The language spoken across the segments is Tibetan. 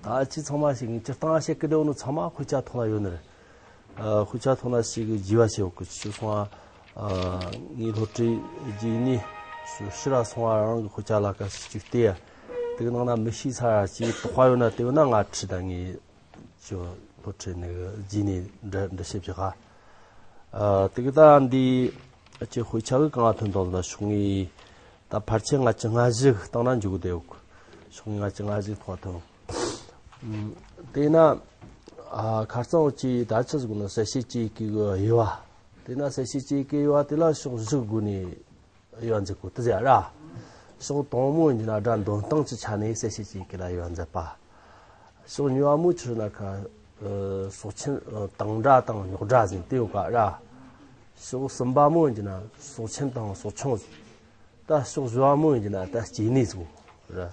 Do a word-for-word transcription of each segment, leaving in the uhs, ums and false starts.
ད་ཅི་ཚང་མ་ཞིག་ངས་སྤྱིར་བཏང་བཤད་ཀི་དེ་འོ་ནི་ཚང་མ་དཔེ་ཆ་ཐོག་ན་ཡོད་ནི་རེད། ཨ། དཔེ་ཆ་ཐོག་ན་ཞིག་རྒྱས་པ་བྱེད་འོ་གི་ཅི་སོང་ཨ། ངའི་སློབ་གྲྭའི་རྗེས་ནས་ཕྱི་ར་སོང་བ་རང་གི་དཔེ་ཆ་ལ་ཁ་ཞིག་ཅིག་བལྟས་ཡ། དེ་གི་ནང་ན་མི་ཤེས་ས་ར་ཅིག་དོགས་པ་ཡོད་ན་དེ་ཡོད་ན་ང་ཁྲིད་ད་ངས་ཅོ་སློབ་ཁྲིད་ནི་གི་རྗེས་ནས་འདྲི་འདྲི་བྱེད་བྱེད་ག་ཨ། དེ་གི་ད་འདི་ཅི་དཔེ་ཆ་གི་གང་ཐོན་དོ་ལ་ཤོག་ངས་ད་ཕལ་ཆེར་ལྔ་བཅུ་ང་བཞི་གི་སྟེང་ན་འཇུག་བསྡད་ཡོད་གི་ཤོག་ངས་ལྔ་བཅུ་ང་བཞི་ཐོག་ཐོན། དེས་ན། ཨ། ཁ་རྩང་བོ་ཅི་ད་ཆི་ཟིག་ནི་གསལ་བྱེད་ཅིག་གི་དབྱེ་བ། དེས་ན་གསལ་བྱེད་ཅིག་གི་དབྱེ་བ་དེ་ལ་ཕྱོགས་བཞི་སྒོ་ནས་དབྱེ་བ་འཛིན་དགོས་དེ་ཟེར་ར། ཕྱོགས་དང་པོ་ཡིན་ན་སྒྲ་འདོན་སྟངས་ཀྱི་ཆ་ནས་གསལ་བྱེད་ཅིག་གི་ལ་དབྱེ་བ་འཛིན་པ། ཕྱོགས་གཉིས་པ་མོ་ཆི་ན་ཁ། སྲོག་ཆེན་དྭངས་སྒྲ་དང་རྙོག་སྒྲ་ཟིན་དེ་ཡོད་ཀ་ར། ཕྱོགས་གསུམ་པ་མོ་ཡིན་ན་སྲོག་ཆེན་དང་སྲོག་ཆུང་ཟིན། ད་ཕྱོགས་བཞི་བ་མོ་ཡིན་གྱི་ན་ད་སྐྱེ་གནས་ཟིག་ར།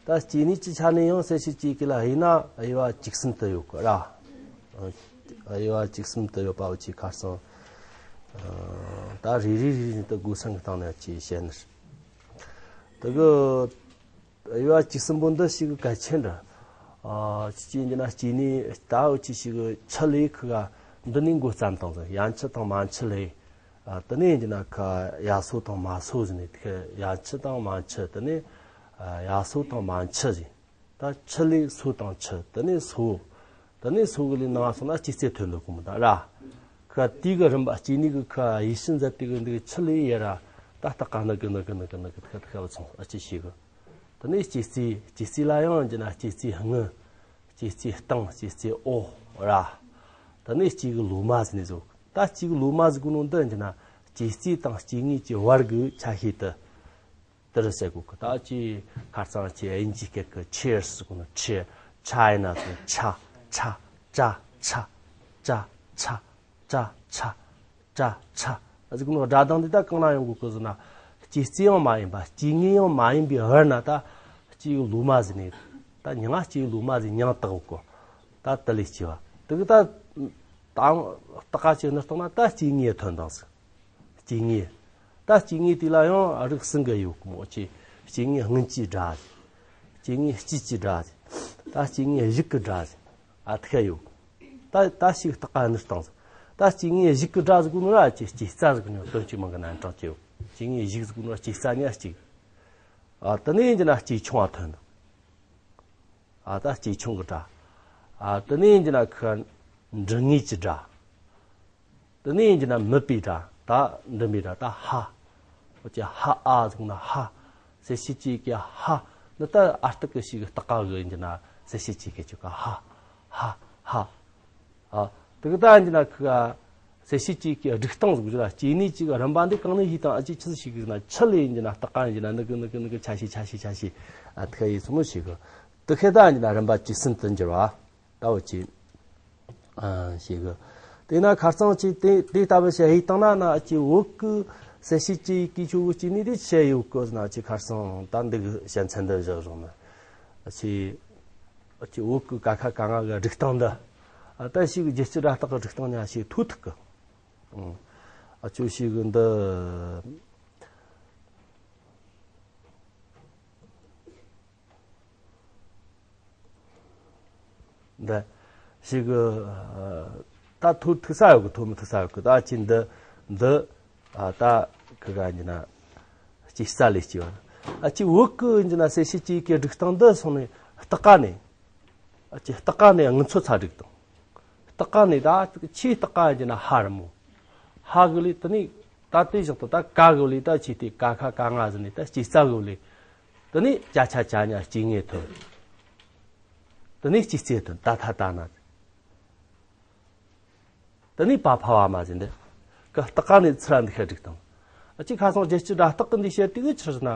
ད་སྐྱེ་གནས་ཀྱི་ཆ་ནས་ཡང་གསལ་བྱེད་ཅིག་གི་ལ་དབྱེ་ན་དབྱེ་བ་བཅུ་གསུམ་དུ་ཡོད་གི་ར། དབྱེ་བ་བཅུ་གསུམ་དུ་ཡོད་པ་བོ་ཅིག་ཁ་སང་། ད་རེ་རེ་རེ་རེ་དུ་སྒོ་སྲུང་གི་སྟེང་ནས་ཅིག་བཤད་ནི་རེད། དེ་གི་དབྱེ་བ་བཅུ་གསུམ་པོ་འདི་ཞིག་གལ་ཆེན་འདྲ། ཅི་ཡིན་གྱི་ན་སྐྱེ་གནས་ད་འུ་ཅི་ཞིག་ཆུ་ལས་ཁུ་ག་འདི་ནས་འགོ་བརྩམས་བཏང་ཟིན་ཡན་ཆུ་དང་མན་ཆུ་ལས། ཨ། དེ་ནས་ཡིན་གྱི་ན་ཁ་ཡ་སོ་དང་མ་སོ་ཟེར་ནས་དེ་ཡ་ཆུ་དང་མན་ཆུ་དེ་ནས་ཨ་ཡ་སོ་དང་མན་ཆུ་ཟེར། ད་ཆུ་ལས་སོ་དང་ཆུ་དེ་ནས་སོ། དེ་ནས་སོ་གི་ལས་ནང་སོང་ན་སྐྱེ་ཚེ་ཐོན་འདུག་གི་མི་འདུག་ར། ཁ་དེའི་གི་རིམ་པ་སྐྱེ་གནས་གི་ཁ་ཡེ་ཤུ་མཛད་དེ་གི་འདུག་ཆུ་ལས་ཡེ་ར། ད་ལྟ་ག་ནི་གི་ནི་གི་ནི་གི་ནི་གི་ཁ་ཁ་བ་ཚོང་ཨ་ཅི་ཞིག་གི། དེ་ནས་སྐྱེ་ཚེ་སྐྱེ་ཚེ་ལ་ཡང་ཡིན་གྱི་ན་སྐྱེ་ཚེ་དངུལ། སྐྱེ་ཚེ་སྟེང་སྐྱེ་ཚེ་འོ་ར། དེ་ནས་སྐྱེ་གི་ལོ་མ་ཟེར་ནས་བཟོ། ད་སྐྱེ་གི་ལོ་མ་ཟེར་གོ་ནོ་འདི་ཡིན་གྱི་ན་སྐྱེ་ཚེ་དང་སྐྱེ་དངོས་ཀྱི་བར་གི་ཆ་ཤས་དེ་དེ་རུ་ཟེར་གོ་གི་ད་ཅི་ཁ་རྩང་ཅི་དབྱིན་ཇིའི་སྐད་གི་ཆེར་ཟེར་གོ་ནོ་ཆེ་ཆ་ཡིན་ན་ཟེར་ཆ་ཆ་ཅ་ཆ་ཅ་ཆ་ཅ་ཆ་ཅ་ཆ། ཨ་ཟིག་ནོ་སྒྲ་གདངས་འདི་ད་གང་ན་ཡོང་གི་གི་ཟེར་ན། སྐྱེ་རྩིས་ཡང་མ་ཡིན་པ་སྐྱེ་དངོས་ཡང་མ་ཡིན་པའི་བར་ན་ད་སྐྱེ་ཡུལ་ལོ་མ་ཟིན་ནས། ད་མྱིང་ང་སྐྱེ་ཡུལ་ལོ་མ་ཟིན་མྱིང་བཏགས་གོ། ད་དེ་ལས་སྐྱེ་བ་དེ་གི་ད། ད་རྟགས་ཅི་ནི་སྟོང་ན་ད་སྐྱེ་དངོས་ཐོན་དང་ཟིག་སྐྱེ་དངོས། ད་སྐྱེ་དངོས་དེ་ལ་ཡང་རིགས་གསུམ་གི་ཡོད་གི་མོ་ཆེ། སྐྱེ་དངོས་སྔོན་གྱི་སྒྲ། སྐྱེ་དངོས་དཔྱིད་ཀྱི་སྒྲ། ད་སྐྱེ་དངོས་གཞུག་གི་སྒྲ། ཨ་ཐུག་ཡོད། ད་ད་ཞིག་རྟགས་ཀ་ནི་སྟངས། ད་སྐྱེ་དངོས་གཞུག་གི་སྒྲ་ཟིག་གོ་ནོ་ར་ཅི་སྐྱེ་རྩ་ཟིག་གོ་ནོ་དོན་གཅིག་མང་གི་ནང་གྲངས་ཀྱི་ཡོད། སྐྱེ་དངོས་གཞུག་ཟིག་གོ་ནོ་སྐྱེ་རྩ་ཉག་གཅིག་ཨ་དེ་ནས་ཡིན་གྱི་ན་སྐྱེ་ཆུང་བ་ཐོན། ཨ་ད་སྐྱེ་ཆུང་གི་སྒྲ། ཨ་དེ་ནས་ཡིན་གྱི་ན་ཁ་འབྲུ་དངོས་ཀྱི་སྒྲ། དེ་ནས་ཡིན་གྱི་ན་མིད་པའི་སྒྲ་ད་འབྲུ་མའི་སྒྲ་ད་ཧ། འོ་ཀྱི་ཧ་ཨ་ཟེར་ན་ཧ། གསལ་བྱེད་ཅིག་གི་ཧ། འདི་ལྟར་ཨ་རྟགས་ཀྱི་ཞིག་རྟགས་ཀ་གི་ཡིན་གྱི་ན་གསལ་བྱེད་ཅིག་གི་ཅིག་ག་ཧ། ཧ། ཧ། ཨ། དེ་གི་ད་ཡིན་གྱི་ན་ཁི་ག་གསལ་བྱེད་ཅིག་གི་སྒྲིག་སྟངས་ཟིག་ཟེར་ལ་སྐྱེ་གནས་ཅིག་གི་རིམ་པ་འདི་གང་ནས་ཤེས་དང་ཨ་ཅེ་ཆི་ཟིག་ཤེས་གི་ཟེར་ན་ཆུ་ལས་ཡིན་གྱི་ན་རྟགས་ཀ་ཡིན་གྱི་ན་ནི་གི་ནི་གི་ནི་གི་ཆ་ཤས་ཆ་ཤས་ཆ་ཤས་ཨ་དེ་ག་ཡིན་སོང་ནོ་ཤེས་གི། དེ་ཁེ་ད་ཡིན་གྱི་ན་རིམ་པ་ཅིག་སུན་དུ་འགྱུར་བ། ད་འོ་ཅི། ཨ་ཞེས་གི། དེས་ན་ཁ་རྩང་ཅི་དེ་དེ་ལྟ་བུ་བྱས་ཡིག་བཏང་ན་ན་ཅི་བོད་ཀྱི་གསལ་བྱེད་ཅི་ཡི་གི་ཆུ་བོ་ཅི་ནི་དེ་བྱས་ཡོད་གི་ཟེར་ན་ཅི་ཁ་རྩང་ད་འདི་གི་བཤད་ཚན་འདི་བཞག་རོགས་ན། ཨ་ཅི། ཨ་ཅི་བོད་ཀྱི་ཀ་ཁ་ག་ང་གི་སྒྲིག་སྟངས་འདི། ཨ་ད་ཞིག་རྒྱལ་སྤྱི་སྒྲ་རྟགས་ཀྱི་སྒྲིག་སྟངས་ཉག་ཞིག་ཐུག་ཐུག་གི། ཨ་ཅོ་ཞིག་གི་འདི། འདི། ཞིག་གི། ད་ཐོ་ཐུག་ས་ཡོད་གི་ཐོ་མི་ཐུག་ས་ཡོད་གི་ད་ཅི་འདི། འདི། ད་གི་ག་ཡིན་ན། སྐྱེ་ས་ལས་སྐྱེ་བ། ཨ་ཅི་བོད་གི་ཡིན་ན་གསལ་བྱེད་ཅིག་གི་སྒྲིག་སྟངས་འདི་སོང་ནས་རྟགས་ཀ་ནས། ཨ་ཅི་རྟགས་ཀ་ནས་ངུ་ཚོ་ཚ་སྒྲིག་དང་། རྟགས་ཀ་ནས་ད་ཆེས་རྟགས་ཀ་ཡིན་ན་ཧ་རི་མོ། ཧ་གི་ལས་དེ་ནས་ད་དེ་བཞག་ཏུ་ད་ཀ་གི་ལས་ད་ཆེས་ཏེ་ཀ་ཁ་ག་ང་ཟེར་ནས་ད་སྐྱེ་རྩ་གི་ལས། དེ་ནས་ཅ་ཆ་ཅ་ཉ་སྐྱེ་དངོས་ཐོན། དེ་ནས་སྐྱེ་རྩིས་ཐོན་ད་ཐ་ད་ན། དེ་ནས་པ་ཕ་བ་མ་ཟེར་འདི། ཀ་རྟགས་ཀ་ནས་ཚུར་འདི་ཤ་སྒྲིག་དང་། ཨ་ཅི་ཁ་སང་རྒྱལ་སྤྱི་སྒྲ་རྟགས་ཀྱི་འདི་བཤད་དེ་གི་ཕྱིར་ན།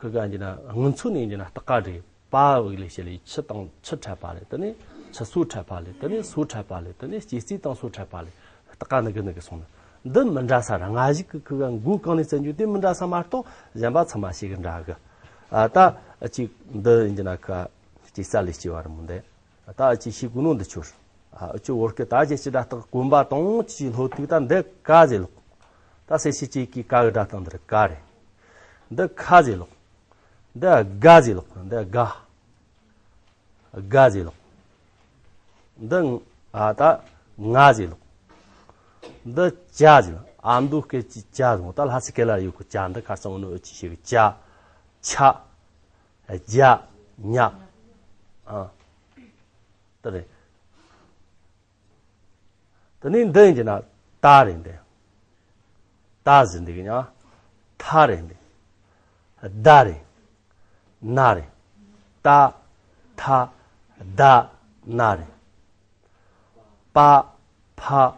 ཀི་ག་འདི་ན་སྔོན་ཚོད་ནས་འདི་ན་རྟགས་ཀ་རེད་པ་བི་ལས་བཤད་ལས་ཆུ་དང་ཆུ་འཕྲད་པ་ལས་དེ་ནས་ཆུ་སོ་འཕྲད་པ་ལས་དེ་ནས་སོ་འཕྲད་པ་ལས་དེ་ནས་སྐྱེ་རྩིས་དང་སོ་འཕྲད་པ་ལས་རྟགས་ཀ་ནི་གི་ནི་གི་སོང་ན། འདི་མི་འདྲ་ས་ར་ང་ཞིག་གི་ཁུ་ག་མགོ་གང་ནས་བཙན་རྒྱུ་དེ་མི་འདྲ་ས་མ་གཏོགས་གཞན་པ་ཚང་མ་ཞིག་གི་འདྲ་གི། ཨ་ད་ཨ་ཅིག་འདི་ཡིན་གྱི་ན་ཁ་སྐྱེ་ས་ལས་སྐྱེ་བ་རེད་མོ་འདི། ད་ཨ་ཅིག་ཤེས་དགོས་ནོ་འདི་ཆོར། ཨ་ཅོ་བོར་ཀི་ད་རྒྱལ་སྤྱི་སྒྲ་རྟགས་གོམ་པ་དང་ཅི་ལྷོ་ཐིག་ད་འདི་ཀ་ཟེ་ལོག་ད་སེ་སི་ཅིག་གི་ཀ་གི་སྒྲ་རྟགས་འདི་རེད་ཀ་རེད། འདི་ཁ་ཟེ་ལོག་འདི་ག་ཟེ་ལོག་འདི་ག་ག་ཟེར་ལོག་འདི་ཨ་ད་ང་ཟེར་ལོག་འདི་ཅ་ཟེར་ལོག་ཨ་མདོ་སྐད་ཀྱི་ཅ་ཟེར་ལོག་ད་ལྷ་སའི་སྐད་ལ་ཡོད་གི་ཅ་འདི་ཁ་སང་འོ་ནི་འོ་ཅི་ཞིག་ཅ། ཆ། རྒྱ། ཉ། ཨ། དེ་རེད། དེ་ནས་འདི་ཡིན་གྱི་ན་ཏ་རེད་འདི། ཏ་ཟེར་འདི་གི་ཉ། ཐ་རེད་འདི། ད་རེད། ན་རེད། ཏ། ཐ། ད། ན་རེད། པ། ཕ།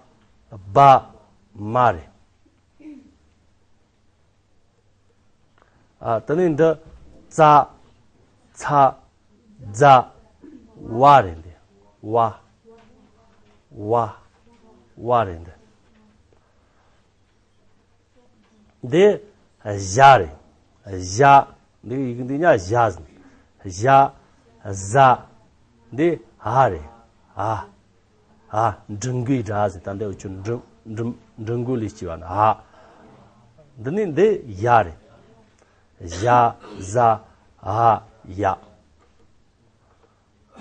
བ། མ་རེད། ཨ། དེ་ནས་འདི་ཙ། ཚ། ཛ། ཝ་རེད་འདི། ཝ། ཝ། ཝ་རེད་འདི། འདི་ཞ་རེད། ཞ། འདི་ཡི་གེ་འདི་ཉ་ཞ་ཟེར། ཞ། ཟ། འདི་འ་རེད། འ། ཨ། འགྲེང་བུའི་སྒྲ་ཟེར། ད་འདི་འུ་ཆོ་འགྲེང་འགྲེང་འགྲེང་བུ་ལས་སྐྱེ་བ་ན་ཨ། འདི་ནི་འདི་ཡ་རེད། ཡ། ཟ། འ། ཡ།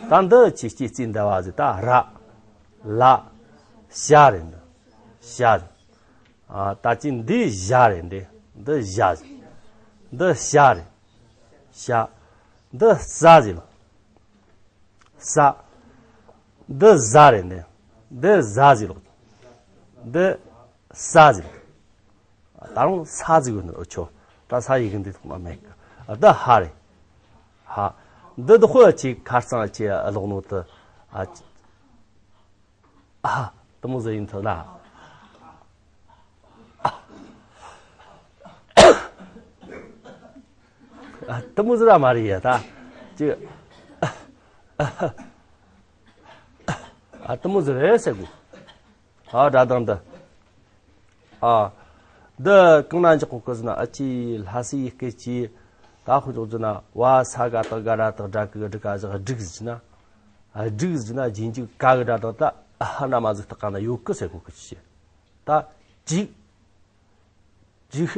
ད་འདི་ཆི་སྐྱེ་རྩིས་འདི་བ་ཟེར། ད་ར། ལ། ཤ་རེད་འདི། ཤ་རེད། ཨ། ད་ཅི་འདི་ཞ་རེད་འདི། འདི་ཞ་ཟེར། འདི་ཤ་རེད། ཤ། འདི་ས་ཟེར་ལ། ས། འདི་ཟ་རེད་འདི། འདི་ཟ་ཟེར་ལོག་འདི་ས་ཟེར་ལོག་ད་རུང་ས་ཟེར་གི་འདུག་འུ་ཆོ། ད་ས་ཡི་གེ་འདི་ཐོག་མ་མེད་གི་འདི་ཧ་རེད། ཧ། འདི་འདི་ཁོ་ཆེ་ཁ་རྩང་ཆེ་ཀློག་ནོ་དེ། ཨ། ཨ། དེ་མོ་ཟིག་ཡིན་ཐུབ་ན། ཨ། དེ་མོ་ཟིག་ར་མ་རེད་ཡ་ད། ཅི། ཨ། དེ་མོ་ཟིག་རེད་ཟེར་གོ་ཨ། སྒྲ་གདངས་འདི། ཨ། འདི་གང་ན་འཇོག་གོ་གི་ཟེར་ན། ཨ་ཅི་ལྷ་སའི་སྐད་ཀྱི་ད་ཁོ་འཇོག་ཟེར་ན། བ་ས་ག་བཏགས་སྒ་ར་བཏགས་སྒྲ་གི་སྒྲ་ག་ཟེར་སྒྲིག་ཟེར་ན། ཨ། སྒྲིག་ཟེར་ན་རྗེས་འཇུག་ག་གི་སྒྲ་གདངས་ད་ཨ་ཧ་ན་མ་ཟིག་བཏགས་ག་ན་ཡོད་གི་ཟེར་གོ་གི་ཆི། ད་ཅིག་ཅིག་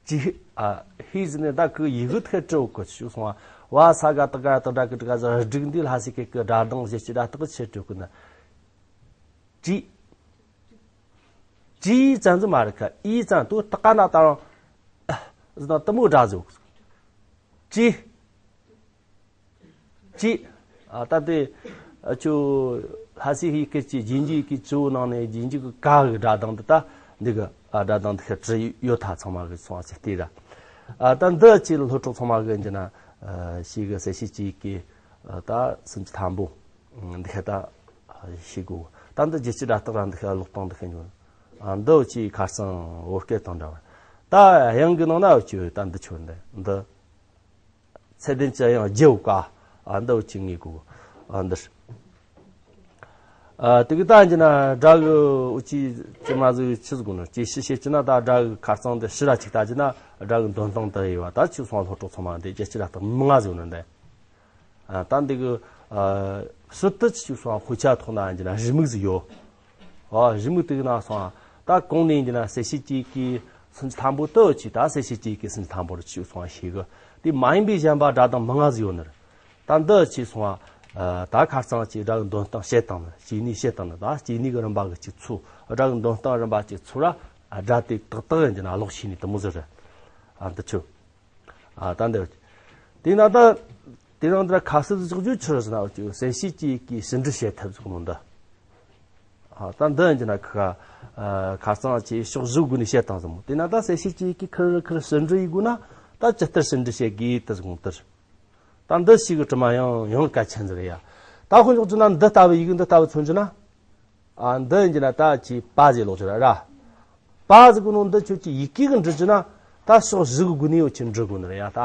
ཅིག་ཨ། ཧི་ཟེར་ནས་ད་གི་ཡི་གེ་ཐད་སྤྲོད་གི་ཆི་སོང་བ། བ་ས་ག་བཏགས་སྒ་ར་བཏགས་སྒྲ་གི་སྒྲ་ག་ཟེར་སྒྲིག་འདི་ལྷ་སའི་སྐད་ཀྱི་སྒྲ་གདངས་གཞི་ཆི་སྒྲ་བཏགས་ཆི་སྤྲོད་གི་ན། ཅི། ཅི་ཙམ་ཟིག་མ་རེད་ཁ། ཨི་ཙམ་དུ་བཏགས་ག་ན་ད་རུང་ཨ་ཟེར་ན་དེ་མོ་སྒྲ་ཟིག་ཅི། ཅི། ཨ། ད་དེ་ཨ་ཆོ་ལྷ་སའི་ཡི་གེ་ཀྱི་རྗེས་འཇུག་ཡི་གེ་བཅུ་བོ་ནང་ནས་རྗེས་འཇུག་གི་ག་གི་སྒྲ་གདངས་འདི་ད་འདི་གི་ཨ་སྒྲ་གདངས་འདི་ཤར་གྱི་ཡོད་ད། ཚང་མ་གི་སོང་ཚེ་ལྟོས་ར། ཨ། ད་འདི་ཆེ་སློབ་གྲོགས་ཚང་མ་གི་འཇི་ན་ཨ་ཤེས་གི་གསལ་བྱེད་ཀྱི་ཡི་གེ་ཨ་ད་སུམ་ཅུ་ཐམ་པོ་འདི་ཤ་ད་ཤེས་དགོས། ད་འདི་རྒྱལ་སྤྱིའི་སྒྲ་རྟགས་ར་འདི་ཤ་ཀློག་སྟངས་འདི་ཤ་འཇོག་ཨ། འདི་ཆེ་ཁ་སང་བོད་སྐད་དང་འདྲ་བ། ད་དབྱངས་གི་ནང་ན་འུ་ཆོ་ད་འདི་ཆོ་འདི་འདི། ཚད་ལྡན་གྱི་དབྱངས་བརྒྱད་པོ་ཀ་ཨ་འདི་བོ་ཅིག་ངེས་དགོས། ཨ་འདི། ཨ། དེ་གི་ད་འཇི་ན་སྒྲ་གི་འུ་ཅི་ཅི་མ་ཟིག་ཆི་ཟིག་དགོས་ན། ཅི་ཤི་ཤེས་ཀྱི་ན་ད་སྒྲ་གི་ཁ་རྩང་དེ་ཤི་ར་ཅིག་ད་ཅི་ན་སྒྲ་གི་འདོན་སྟངས་དེ་ཡོད་བ། ད་ཆི་སོང་སློབ་གྲོགས་ཚང་མ་འདི་རྒྱལ་སྤྱི་སྒྲ་རྟགས་མང་ང་ཟིག་ཡོད་ནི་འདི། ཨ། ད་འདི་གི་ཨ་ཟུར་དུ་ཅི་སོང་དཔེ་ཆ་ཐོག་ན་འཇི་ན་རེའུ་མིག་ཟིག་ཡོད། ཨ། རེའུ་མིག་དེ་གི་ན་སོང་ད་གོང་ནས་འཇི་ན་གསལ་བྱེད་ཀྱི་གི་སུམ་ཅུ་ཐམ་པོ་དུ་ཅི་ད་གསལ་བྱེད་ཀྱི་གི་སུམ་ཅུ་ཐམ་པོ་རུ་ཅི་སོང་ཤེས་གི། དེ་མ་ཡིན་པའི་གཞན་པ་སྒྲ་གདངས་མང་ང་ཟིག་ཡོད་ནི་རེད། ད་འདི་ཅི་སོང་ཨ་ད་ཁ་རྩང་ཅི་སྒྲ་གི་འདོན་སྟངས་བཤད་སྟངས་ནི། སྐྱེ་གནས་བཤད་སྟངས་ནི། ད་སྐྱེ་གནས་གི་རིམ་པ་གི་ཅིག་ཚུལ། སྒྲ་གི་འདོན་སྟངས་རིམ་པ་ཅིག་ཚུལ་ར་སྒྲ་དེ་ཏག་ཏག་ཡིན་གྱི་ན་ཀློག་ཤེས་ནི་དེ་མོ་ཟིག་རེད། ཨ། འདི་ཆོ། ཨ། ད་འདི། དེ་ན་ད་དེ་རིང་འདི་ཁ་གསལ་ཟིག་རྒྱུ་ཆི་རེད་ཟེར་ན་འུ་ཅོ་གསལ་བྱེད་ཀྱི་ཡི་གེ་ཟིན་བྲིས་བྱེད་ཐབས་ཟིག་ནོ་འདི། ཨ། ད་འདི་ཡིན་གྱི་ན་ཁ་ཁ་རྩང་ཅི་ཕྱོགས་བཞི་སྒོ་ནས་བཤད་སྟངས་ཟིག་མོ། དེ་ན་ད་གསལ་བྱེད་ཀྱི་ཡི་གེ་ཁེར་ཁེར་ཟིན་བྲིས་ཡི་དགོས་ན་ད་ཇི་ལྟར་ཟིན་བྲིས་བྱེད་དགོས་དེ་ཟིག་མོ་དེར། ད་འདི་ཞིག་གི་དྲི་མ་ཡང་ཡང་གལ་ཆེན་ཟིག་རེད་ཡ། ད་ཁོ་འཇོག་རྒྱུ་ན་འདི་ལྟ་བུ་ཡི་གེ་འདི་ལྟ་བུ་མཚོན་རྒྱུ་ན། ཨ། འདི་ཡིན་གྱི་ན་ད་ཅི་པ་ཟེར་ལོག་ཅི་ར་ར། པ་ཟེར་གོ་ནོ་འདི་ཁྱོད་ཀྱི་ཡི་གེ་གི་འབྲི་རྒྱུ་ན་ད་ཕྱོགས་བཞི་གི་སྒོ་ནས་འུ་ཅོ་འབྲི་དགོས་ནི་རེད་ཡ་ད།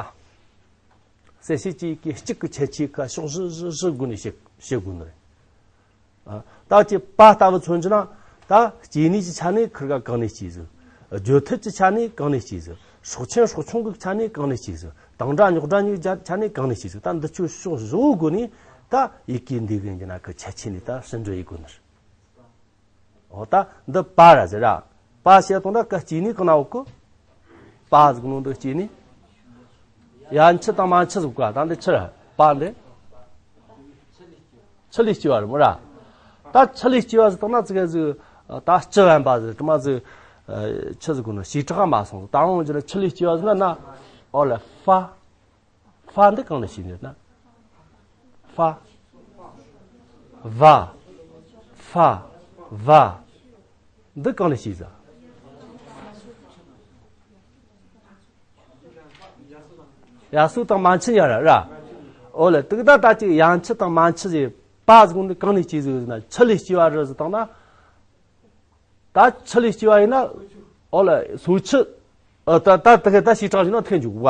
གསལ་བྱེད་ཀྱི་ཡི་གེ་གཅིག་གི་ཁྱད་ཆོས་ཁ་ཕྱོགས་བཞི་བཞི་བཞི་སྒོ་ནས་བཤད་བཤད་དགོས་ནི་རེད། ཨ། ད་ཅི་པ་ལྟ་བུ་མཚོན་རྒྱུ་ན་ད་སྐྱེ་གནས་ཀྱི་ཆ་ནས་ཁིར་ག་གང་ནས་སྐྱེས་ཟིག་བརྗོད་ཐབས་ཀྱི་ཆ་ནས་གང་ནས་སྐྱེས་ཟིག་སྲོག་ཆེན་སྲོག་ཆུང་གི་ཆ་ནས་གང་ནས་སྐྱེས་ཟིག་དྭངས་སྒྲ་རྙོག་སྒྲ་གཉིས་ཀྱི་ཆ་ནས་གང་ནས་སྐྱེས་ཟིག་ད་འདི་ཆོ་ཕྱོགས་བཞི་བོ་སྒོ་ནས་ད་ཡི་གེ་འདི་གི་ཡིན་གྱི་ན་ཁི་ཁྱད་ཆོས་ནས་ད་ཟིན་བྲིས་ཡི་དགོས་ནི་རེད། འོ་ད་འདི་པ་ར་ཟེར་ར། པ་བཤད་དང་ད་ཀ་སྐྱེ་གནས་གང་ན་འོག་གི། པ་ཟིག་ནང་འདི་སྐྱེ་གནས། ཡ་མཆུ་དང་མ་མཆུ་ཟིག་ག་ད་འདི་ཆི་ར་པ་འདི། ཆུ་ལས་སྐྱེ་བ་རེད་མོ་ར། ད་ཆུ་ལས་སྐྱེ་བ་ཟེར་བཏང་ན་ཙི་གེ་ཟིག་ད་སྤྱི་བན་པ་ཟིག་དྲི་མ་ཟིག་ཆུ་ཟིག་གོ་ནི་ཞིག་གྲགས་མ་སོང་། ད་འོང་རྒྱུ་ན་ཆུ་ལས་སྐྱེ་བ་ཟེར་ན་ན། ཨོ་ལེ་ཧྥ། ཧྥ་འདི་གང་ནས་ཤེས་ནི་ན། ཧྥ། ཝ། ཧྥ། ཝ། འདི་གང་ནས་ཤེས་ཟ། ཡ་སུ་དང་མན་ཆུ་ཡ་ར་ར། ཨོ་ལེ་དུག་ད་ད་ཅིག་ཡན་ཆུ་དང་མན་ཆུ་ཟེར་པ་ཟིག་འདི་གང་ནས་སྐྱེས་ཟིག་ཟེར་ན་ཆུ་ལས་སྐྱེ་བ་རེད་ཟེར་བཏང་ན། ད་ཆུ་ལས་སྐྱེ་བ་ཡིན་ན། ཨོ་ལེ་སོ་ཆུ། ཨ་ད་ད་དེ་ག་ད་ཞིག་གྲགས་བྱུང་ན་ཐེན་འཇུག་བ།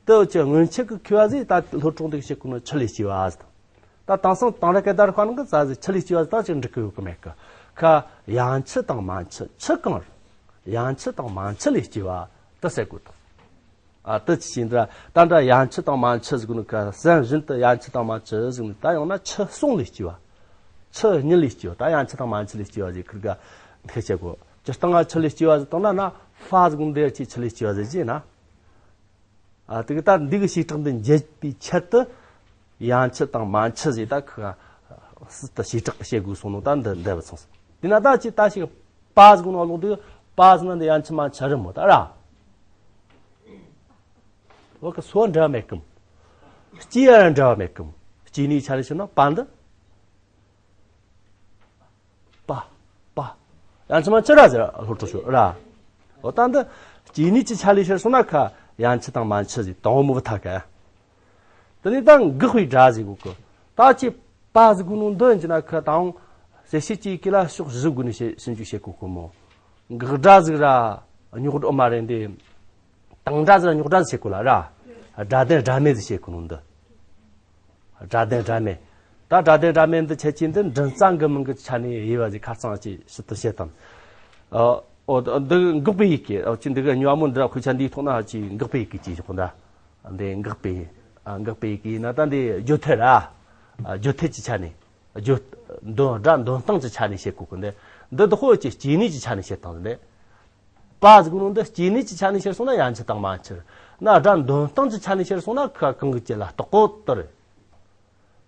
དེ་ཆུ་སྔོན་ཆད་ཀྱི་མཁས་པ་ཟིག་ད་ལྷོ་དྲུང་དུ་བཤད་གོ་ནི་ཆུ་ལས་སྐྱེ་བ་ཟེར། ད་དེང་སང་དེང་རབས་སྐད་བརྡ་རིག་པ་ནང་གི་ཙ་ཟིག་ཆུ་ལས་སྐྱེ་བ་ཟེར་ད་ཅིག་འགྲིག་གི་ཡོད་གི་མེད་གི། ཁ་ཡན་ཆུ་དང་མན་ཆུ་ཆུ་གང་རེད། ཡན་ཆུ་དང་མན་ཆུ་ལས་སྐྱེ་བ་དེ་ཟེར་གོ་ཐུབ། ཨ་དེ་ཅི་ཞིག་འདྲ་ད་འདྲ་ཡན་ཆུ་དང་མན་ཆུ་ཟེར་གོ་ནི་ཁ་སེམས་བཞིན་དུ་ཡན་ཆུ་དང་མན་ཆུ་ཟེར་ནི་ད་ཡང་ན་ཆུ་གསུམ་ལས་སྐྱེ་བ། ཆུ་གཉིས་ལས་སྐྱེ་བ། ད་ཡན་ཆུ་དང་མན་ཆུ་ལས་སྐྱེ་བ་ཟེར་ཁིར་ག་འདི་བྱེད་གོ། སྤྱིར་བཏང་ང་ཆུ་ལས་སྐྱེ་བ་ཟེར་བཏང་ན་ན་ཧྥ་ཟེར་གོ་འདི་ཅི་ཆུ་ལས་སྐྱེ་བ་ཟེར་གྱི་ན། ཨ་དེ་གི་ད་འདི་གི་བྱེ་བྲག་འདི་འབྱེད་པའི་ཆེད་དུ། ཡན་ཆུ་དང་མན་ཆུ་ཟེར་ད་ཁི་སྲིད་དུ་བྱེ་བྲག་གི་བྱེད་དགོས་སོང་ནོ་ད་འདི་འདི་བ་ཚང་སོང་། དེ་ན་ད་ཅི་ད་ཞིག་པ་ཟེར་གོ་ནོ་ལོག་དེ་གི་པ་ཟེར་ན་འདི་ཡན་ཆུ་མན་ཆུ་རེད་མོ་ད་ར། བ་གི་སོ་འདྲ་མེད་གམ། སྐྱེ་ཡ་འདྲ་མེད་གམ། སྐྱེ་ནི་ཆ་ནི་ཤི་ན་པ་འདི། པ། པ། ཡན་ཆུ་མན་ཆུ་ར་ཟེར་ལྷོ་ཕྲུག་ཤོ་ར། འོ་ད་འདི། སྐྱེ་ནི་ཅི་ཆ་ལས་ཤར་སོང་ན་ཁ་ཡན་ཆུ་དང་མན་ཆུ་ཟེར་དང་མོ་བ་ཐ་ག་དེ་ནས་ད་འགག་པའི་སྒྲ་ཟེར་གོ་གི། ད་ཅི་པ་ཟེར་གོ་ནོ་འདི་ཡིན་ན་ཁ་དང་། གསལ་བྱེད་ཀྱི་ཡི་གེ་ལ་ཕྱོགས་བཞི་སྒོ་ནས་བཤད་ཞིབ་འཇུག་བྱེད་གོ་གི་མོ། འགག་སྒྲ་ཟིག་ར། རྙོག་སྒྲ་མ་རེད་འདི། དང་སྒྲ་ཟིག་ར་རྙོག་སྒྲ་ཟིག་བྱེད་གོ་ལ་ར། སྒྲ་ལྡན་སྒྲ་མེད་ཟིག་བྱེད་གོ་ནོ་འདི། སྒྲ་ལྡན་སྒྲ་མེད། ད་སྒྲ་ལྡན་སྒྲ་མེད་འདི་ཁྱད་ཆོས་འདི་མགྲིན་རྩ་འགུལ་མི་འགུལ་ཆ་ནས་དབྱེ་བ་ཟིག་ཁ་ཚང་ཅིག་ཕྱི་དུ་བཤད་དང་། ཨོ་འདི་འགག་པའི་ཡི་གེ་ཨོ་ཅི་འདི་གི་ཉོ་མོ་འདི་ར་དཔེ་ཆ་འདིའི་ཐོག་ན་ཅི་འགག་པའི་ཡི་གེ་ཅི་ཞོག་འདྲ། འདི་འགག་པའི་ཨ་འགག་པའི་ཡི་གེ་ཡིན་ན་ད་འདི་བརྗོད་ཐད་ར། ཨ་བརྗོད་ཐད་ཀྱི་ཆ་ནས། བརྗོད། འདོན་སྒྲ་འདོན་སྟངས་ཀྱི་ཆ་ནས་བཤད་གོ་གི་འདི། འདི་དག་ཧོ་ཅི་སྐྱེ་གནས་ཀྱི་ཆ་ནས་བཤད་སྟངས་འདི། པ་ཟེར་གོ་ནོ་འདི་སྐྱེ་གནས་ཀྱི་ཆ་ནས་ཤར་སོང་ན་ཡན་ཆུ་དང་མན་ཆུ། ན་སྒྲ་འདོན་སྟངས་ཀྱི་ཆ་ནས་ཤར་སོང་ན་ཁ་གང་གི་ཅི་ལ་རྟག་གོ་ལྟར།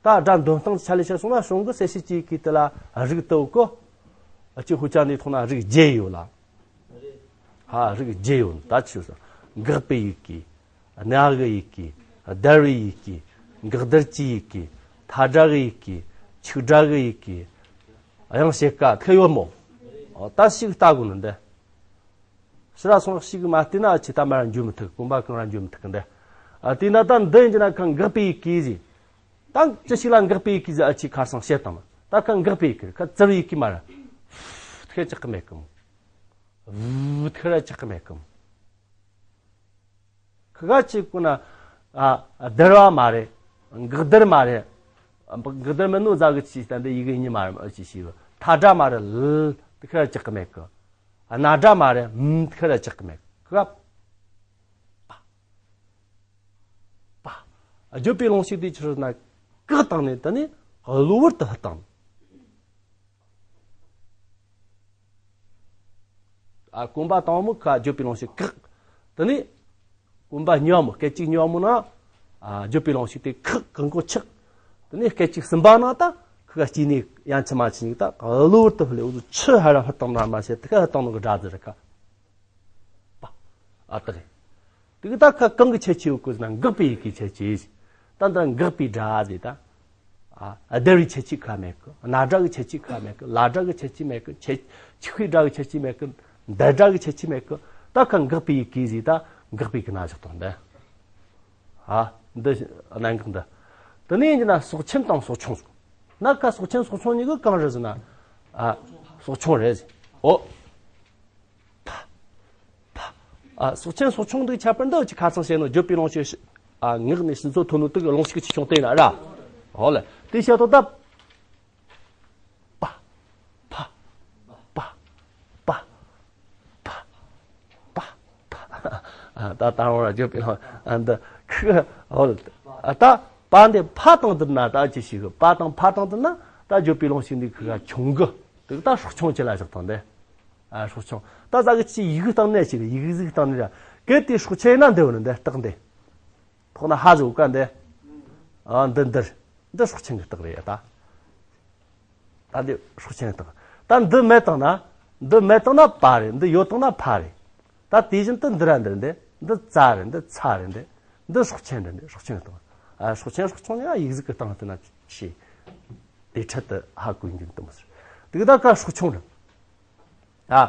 ད་སྒྲ་འདོན་སྟངས་ཀྱི་ཆ་ནས་ཤར་སོང་ན་གཞུང་གི་གསལ་བྱེད་ཀྱི་ཡི་གེ་དེ་ལ་རིགས་དུ་གོ། ཨ་ཅི་ཧུ་ཅ་ནི་ཐོག་ན་རིགས་བརྒྱད་ཡོད་ལ། ཧ་རིགས་བརྒྱད་ཡོད་ད་ཆུ་ས། འགག་པའི་ཡི་གེ། གནའ་གི་ཡི་གེ། བརྡར་བའི་ཡི་གེ། འགག་བརྡར་གྱི་ཡི་གེ། མཐའ་སྒྲ་གི་ཡི་གེ། ཆིག་སྒྲ་གི་ཡི་གེ། དབྱངས་ཕྱེད་ཀ་ཐེ་ཡོད་མོ། ད་ཞིག་ལྟ་དགོས་ནི་འདི། ཕྱི་ར་སོང་ཞིག་མ་བལྟས་ན་ཨ་ཆི་ད་མ་ར་འཇུ་མི་ཐུབ་གོམ་པ་གང་ར་འཇུ་མི་ཐུབ་གི་འདི། ཨ་དེས་ན་ད་འདི་ཡིན་གྱི་ན་ཁ་འགག་པའི་ཡི་གེ་ཟིག་ད་ཅི་ཞིག་ལ་འགག་པའི་ཡི་གེ་ཟིག་ཨ་ཆི་ཁར་སང་བཤད་དང་། ད་ཁ་འགག་པའི་ཡི་གེ་ཁ་བཙིར་བའི་ཡི་གེ་མ་ར། ཐེ་ཅག་གི་མེད་གམ། བུ་ཐེ་ར་ཅག་གི་མེད་གམ། ཁི་ག་ཅིག་ཀུན་ན། ཨ་བརྡར་བ་མ་རེད། འགག་བརྡར་མ་རེད། འགག་བརྡར་མིན་ནོ་ཟ་གི་ཅི་ལྟ་འདི་ཡི་གེ་གཉིས་མ་རེད་ཅི་ཞིག་མཐའ་སྒྲ་མ་རེད་ལ། དེ་ཁི་ར་ཅག་གི་མེད་གི། གནའ་སྒྲ་མ་རེད་མ་དེ་ཁི་ར་ཅག་གི་མེད་གི། ཁི་ག་པ། པ། བརྗོད་པའི་རླུང་ཞིག་དེ་ཆི་རེད་ན་བཀག་བཏང་ནས་དེ་ནས་གློ་བུར་དུ་ཧུད་བཏང་། ཨ་གོམ་པ་དང་མོ་ཁ་བརྗོད་པའི་རླུང་ཞིག་བཀག་དེ་ནས་གོམ་པ་གཉིས་པ་མོ་སྐད་ཅིག་གཉིས་པ་མོ་ན། ཨ་བརྗོད་པའི་རླུང་ཞིག་དེ་ཁག་གང་གོ་ཆག་དེ་ནས་སྐད་ཅིག་གསུམ་པ་ན་ད་ཁི་ག་སྐྱེ་གནས་ཡན་ཆུ་མན་ཆུ་གཉིས་ད་གློ་བུར་དུ་ཧུད་ལས་འུ་ཚོ་ཆུ་ཧ་ར་ཧུད་བཏང་ན་མ་བྱེད་དེ་ཁ་ཧུད་བཏང་ནོ་གི་སྒྲ་ཟེར་ཁ། པ། ཨ་ཏི་རེད། དེ་གི་ད་ཁ་གང་གི་ཁྱད་ཆོས་ཡོད་གི་ཟེར་ན་འགག་པའི་ཡི་གེའི་ཁྱད་ཆོས། ད་འདི་འགག་པའི་སྒྲ་ཟེར་ད། ཨ་བརྡར་བའི་ཁྱད་ཆོས་ཁ་མེད་གི། གནའ་སྒྲ་གི་ཁྱད་ཆོས་ཁ་མེད་གི། ལ་སྒྲ་གི་ཁྱད་ཆོས་མེད་གི། ཆད་ཆིག་ཕའི་སྒྲ་གི་ཁྱད་ཆོས་མེད་གི། འདས་སྒྲ་གི་ཁྱད་ཆོས་མེད་གི། ད་ཁ་འགག་པའི་ཡི་གེ་ཟེར་ད་འགག་པའི་གི་ན་བཞག་དང་འདི། ཨ་འདི་གནད་འགག་འདི། དེ་ནས་ཡིན་གྱི་ན་སྲོག་ཆེན་དང་སྲོག་ཆུང་ཟེར། ན་ཁ་སྲོག་ཆེན་སྲོག་ཆུང་གཉིས་གི་གང་རེད་ཟེར་ན། ཨ་སྲོག་ཆུང་རེད་ཟེར། ཨོ། ཕ། ཕ། ཨ་སྲོག་ཆེན་སྲོག་ཆུང་འདི་ཁྱད་པར་འདི་ཅི་ཁ་ཚང་བཤད་ནོ་བརྗོད་པའི་རླུང་ཞིག་ཨ་ངག་ནས་ཕྱི་ཚོ་ཐོན་ནོ་དེ་གི་རླུང་ཞིག་ཅི་བྱུང་དེ་ན་ར། ཧོ་ལེ་དེ་བཤད་དོ་ད། པ། ཕ། པ། པ། པ། པ། ཨ་ད་ད་རུང་ར་བརྗོད་པའི་རླུང་ཨ་འདི་ཁི་ཧོ་ལེ་ཨ་ད་པ་འདི་ཕ་དང་བསྡུར་ན་ད་ཅི་ཞིག་པ་དང་ཕ་དང་བསྡུར་ན་ད་བརྗོད་པའི་རླུང་ཞིག་འདི་ཁི་ག་ཆུང་གི་དེ་ད་སྲོག་ཆུང་ཅི་ལ་བཞག་དང་འདི། ཨ་སྲོག་ཆུང་ད་ཟ་གི་ཅི་ཡི་གེ་སྟེང་ནས་ཅི་ཡི་གེ་ཟིག་སྟེང་ནས་ར་གལ་ཏེ་སྲོག་ཆེན་ན་འདི་བོ་ནི་འདི་རྟགས་འདི། ཐོག་ན་ཧ་ཟིག་ག་འདི། ཨ་འདི་འདིར་འདི་སྲོག་ཆེན་གི་རྟགས་རེད་ད། ད་འདི་སྲོག་ཆེན་བཏང་། ད་འདི་མེད་བཏང་ན། འདི་མེད་བཏང་ན་པ་རེད། འདི་ཡོད་བཏང་ན་ཕ་རེད། ད་དེ་བཞིན་དུ་འདི་ར་འདི་ར་འདི། འདི་ཙ་རེད། འདི་ཚ་རེད། འདི་འདི་སྲོག་ཆེན་རེད། འདི་སྲོག་ཆེན་བཏང་། ཨ། སྲོག་ཆེན་སྲོག་ཆུང་ཡང་ཡིག་གཟུགས་ཀྱི་སྟེང་དུ་ན་ཆེ། དེ་འཕྲལ་དུ་ཧ་གོ་རྒྱུ་འདི་མོ་ཟེར། དེ་གི་ད་ཀ་སྲོག་ཆུང་རེད། ཨ།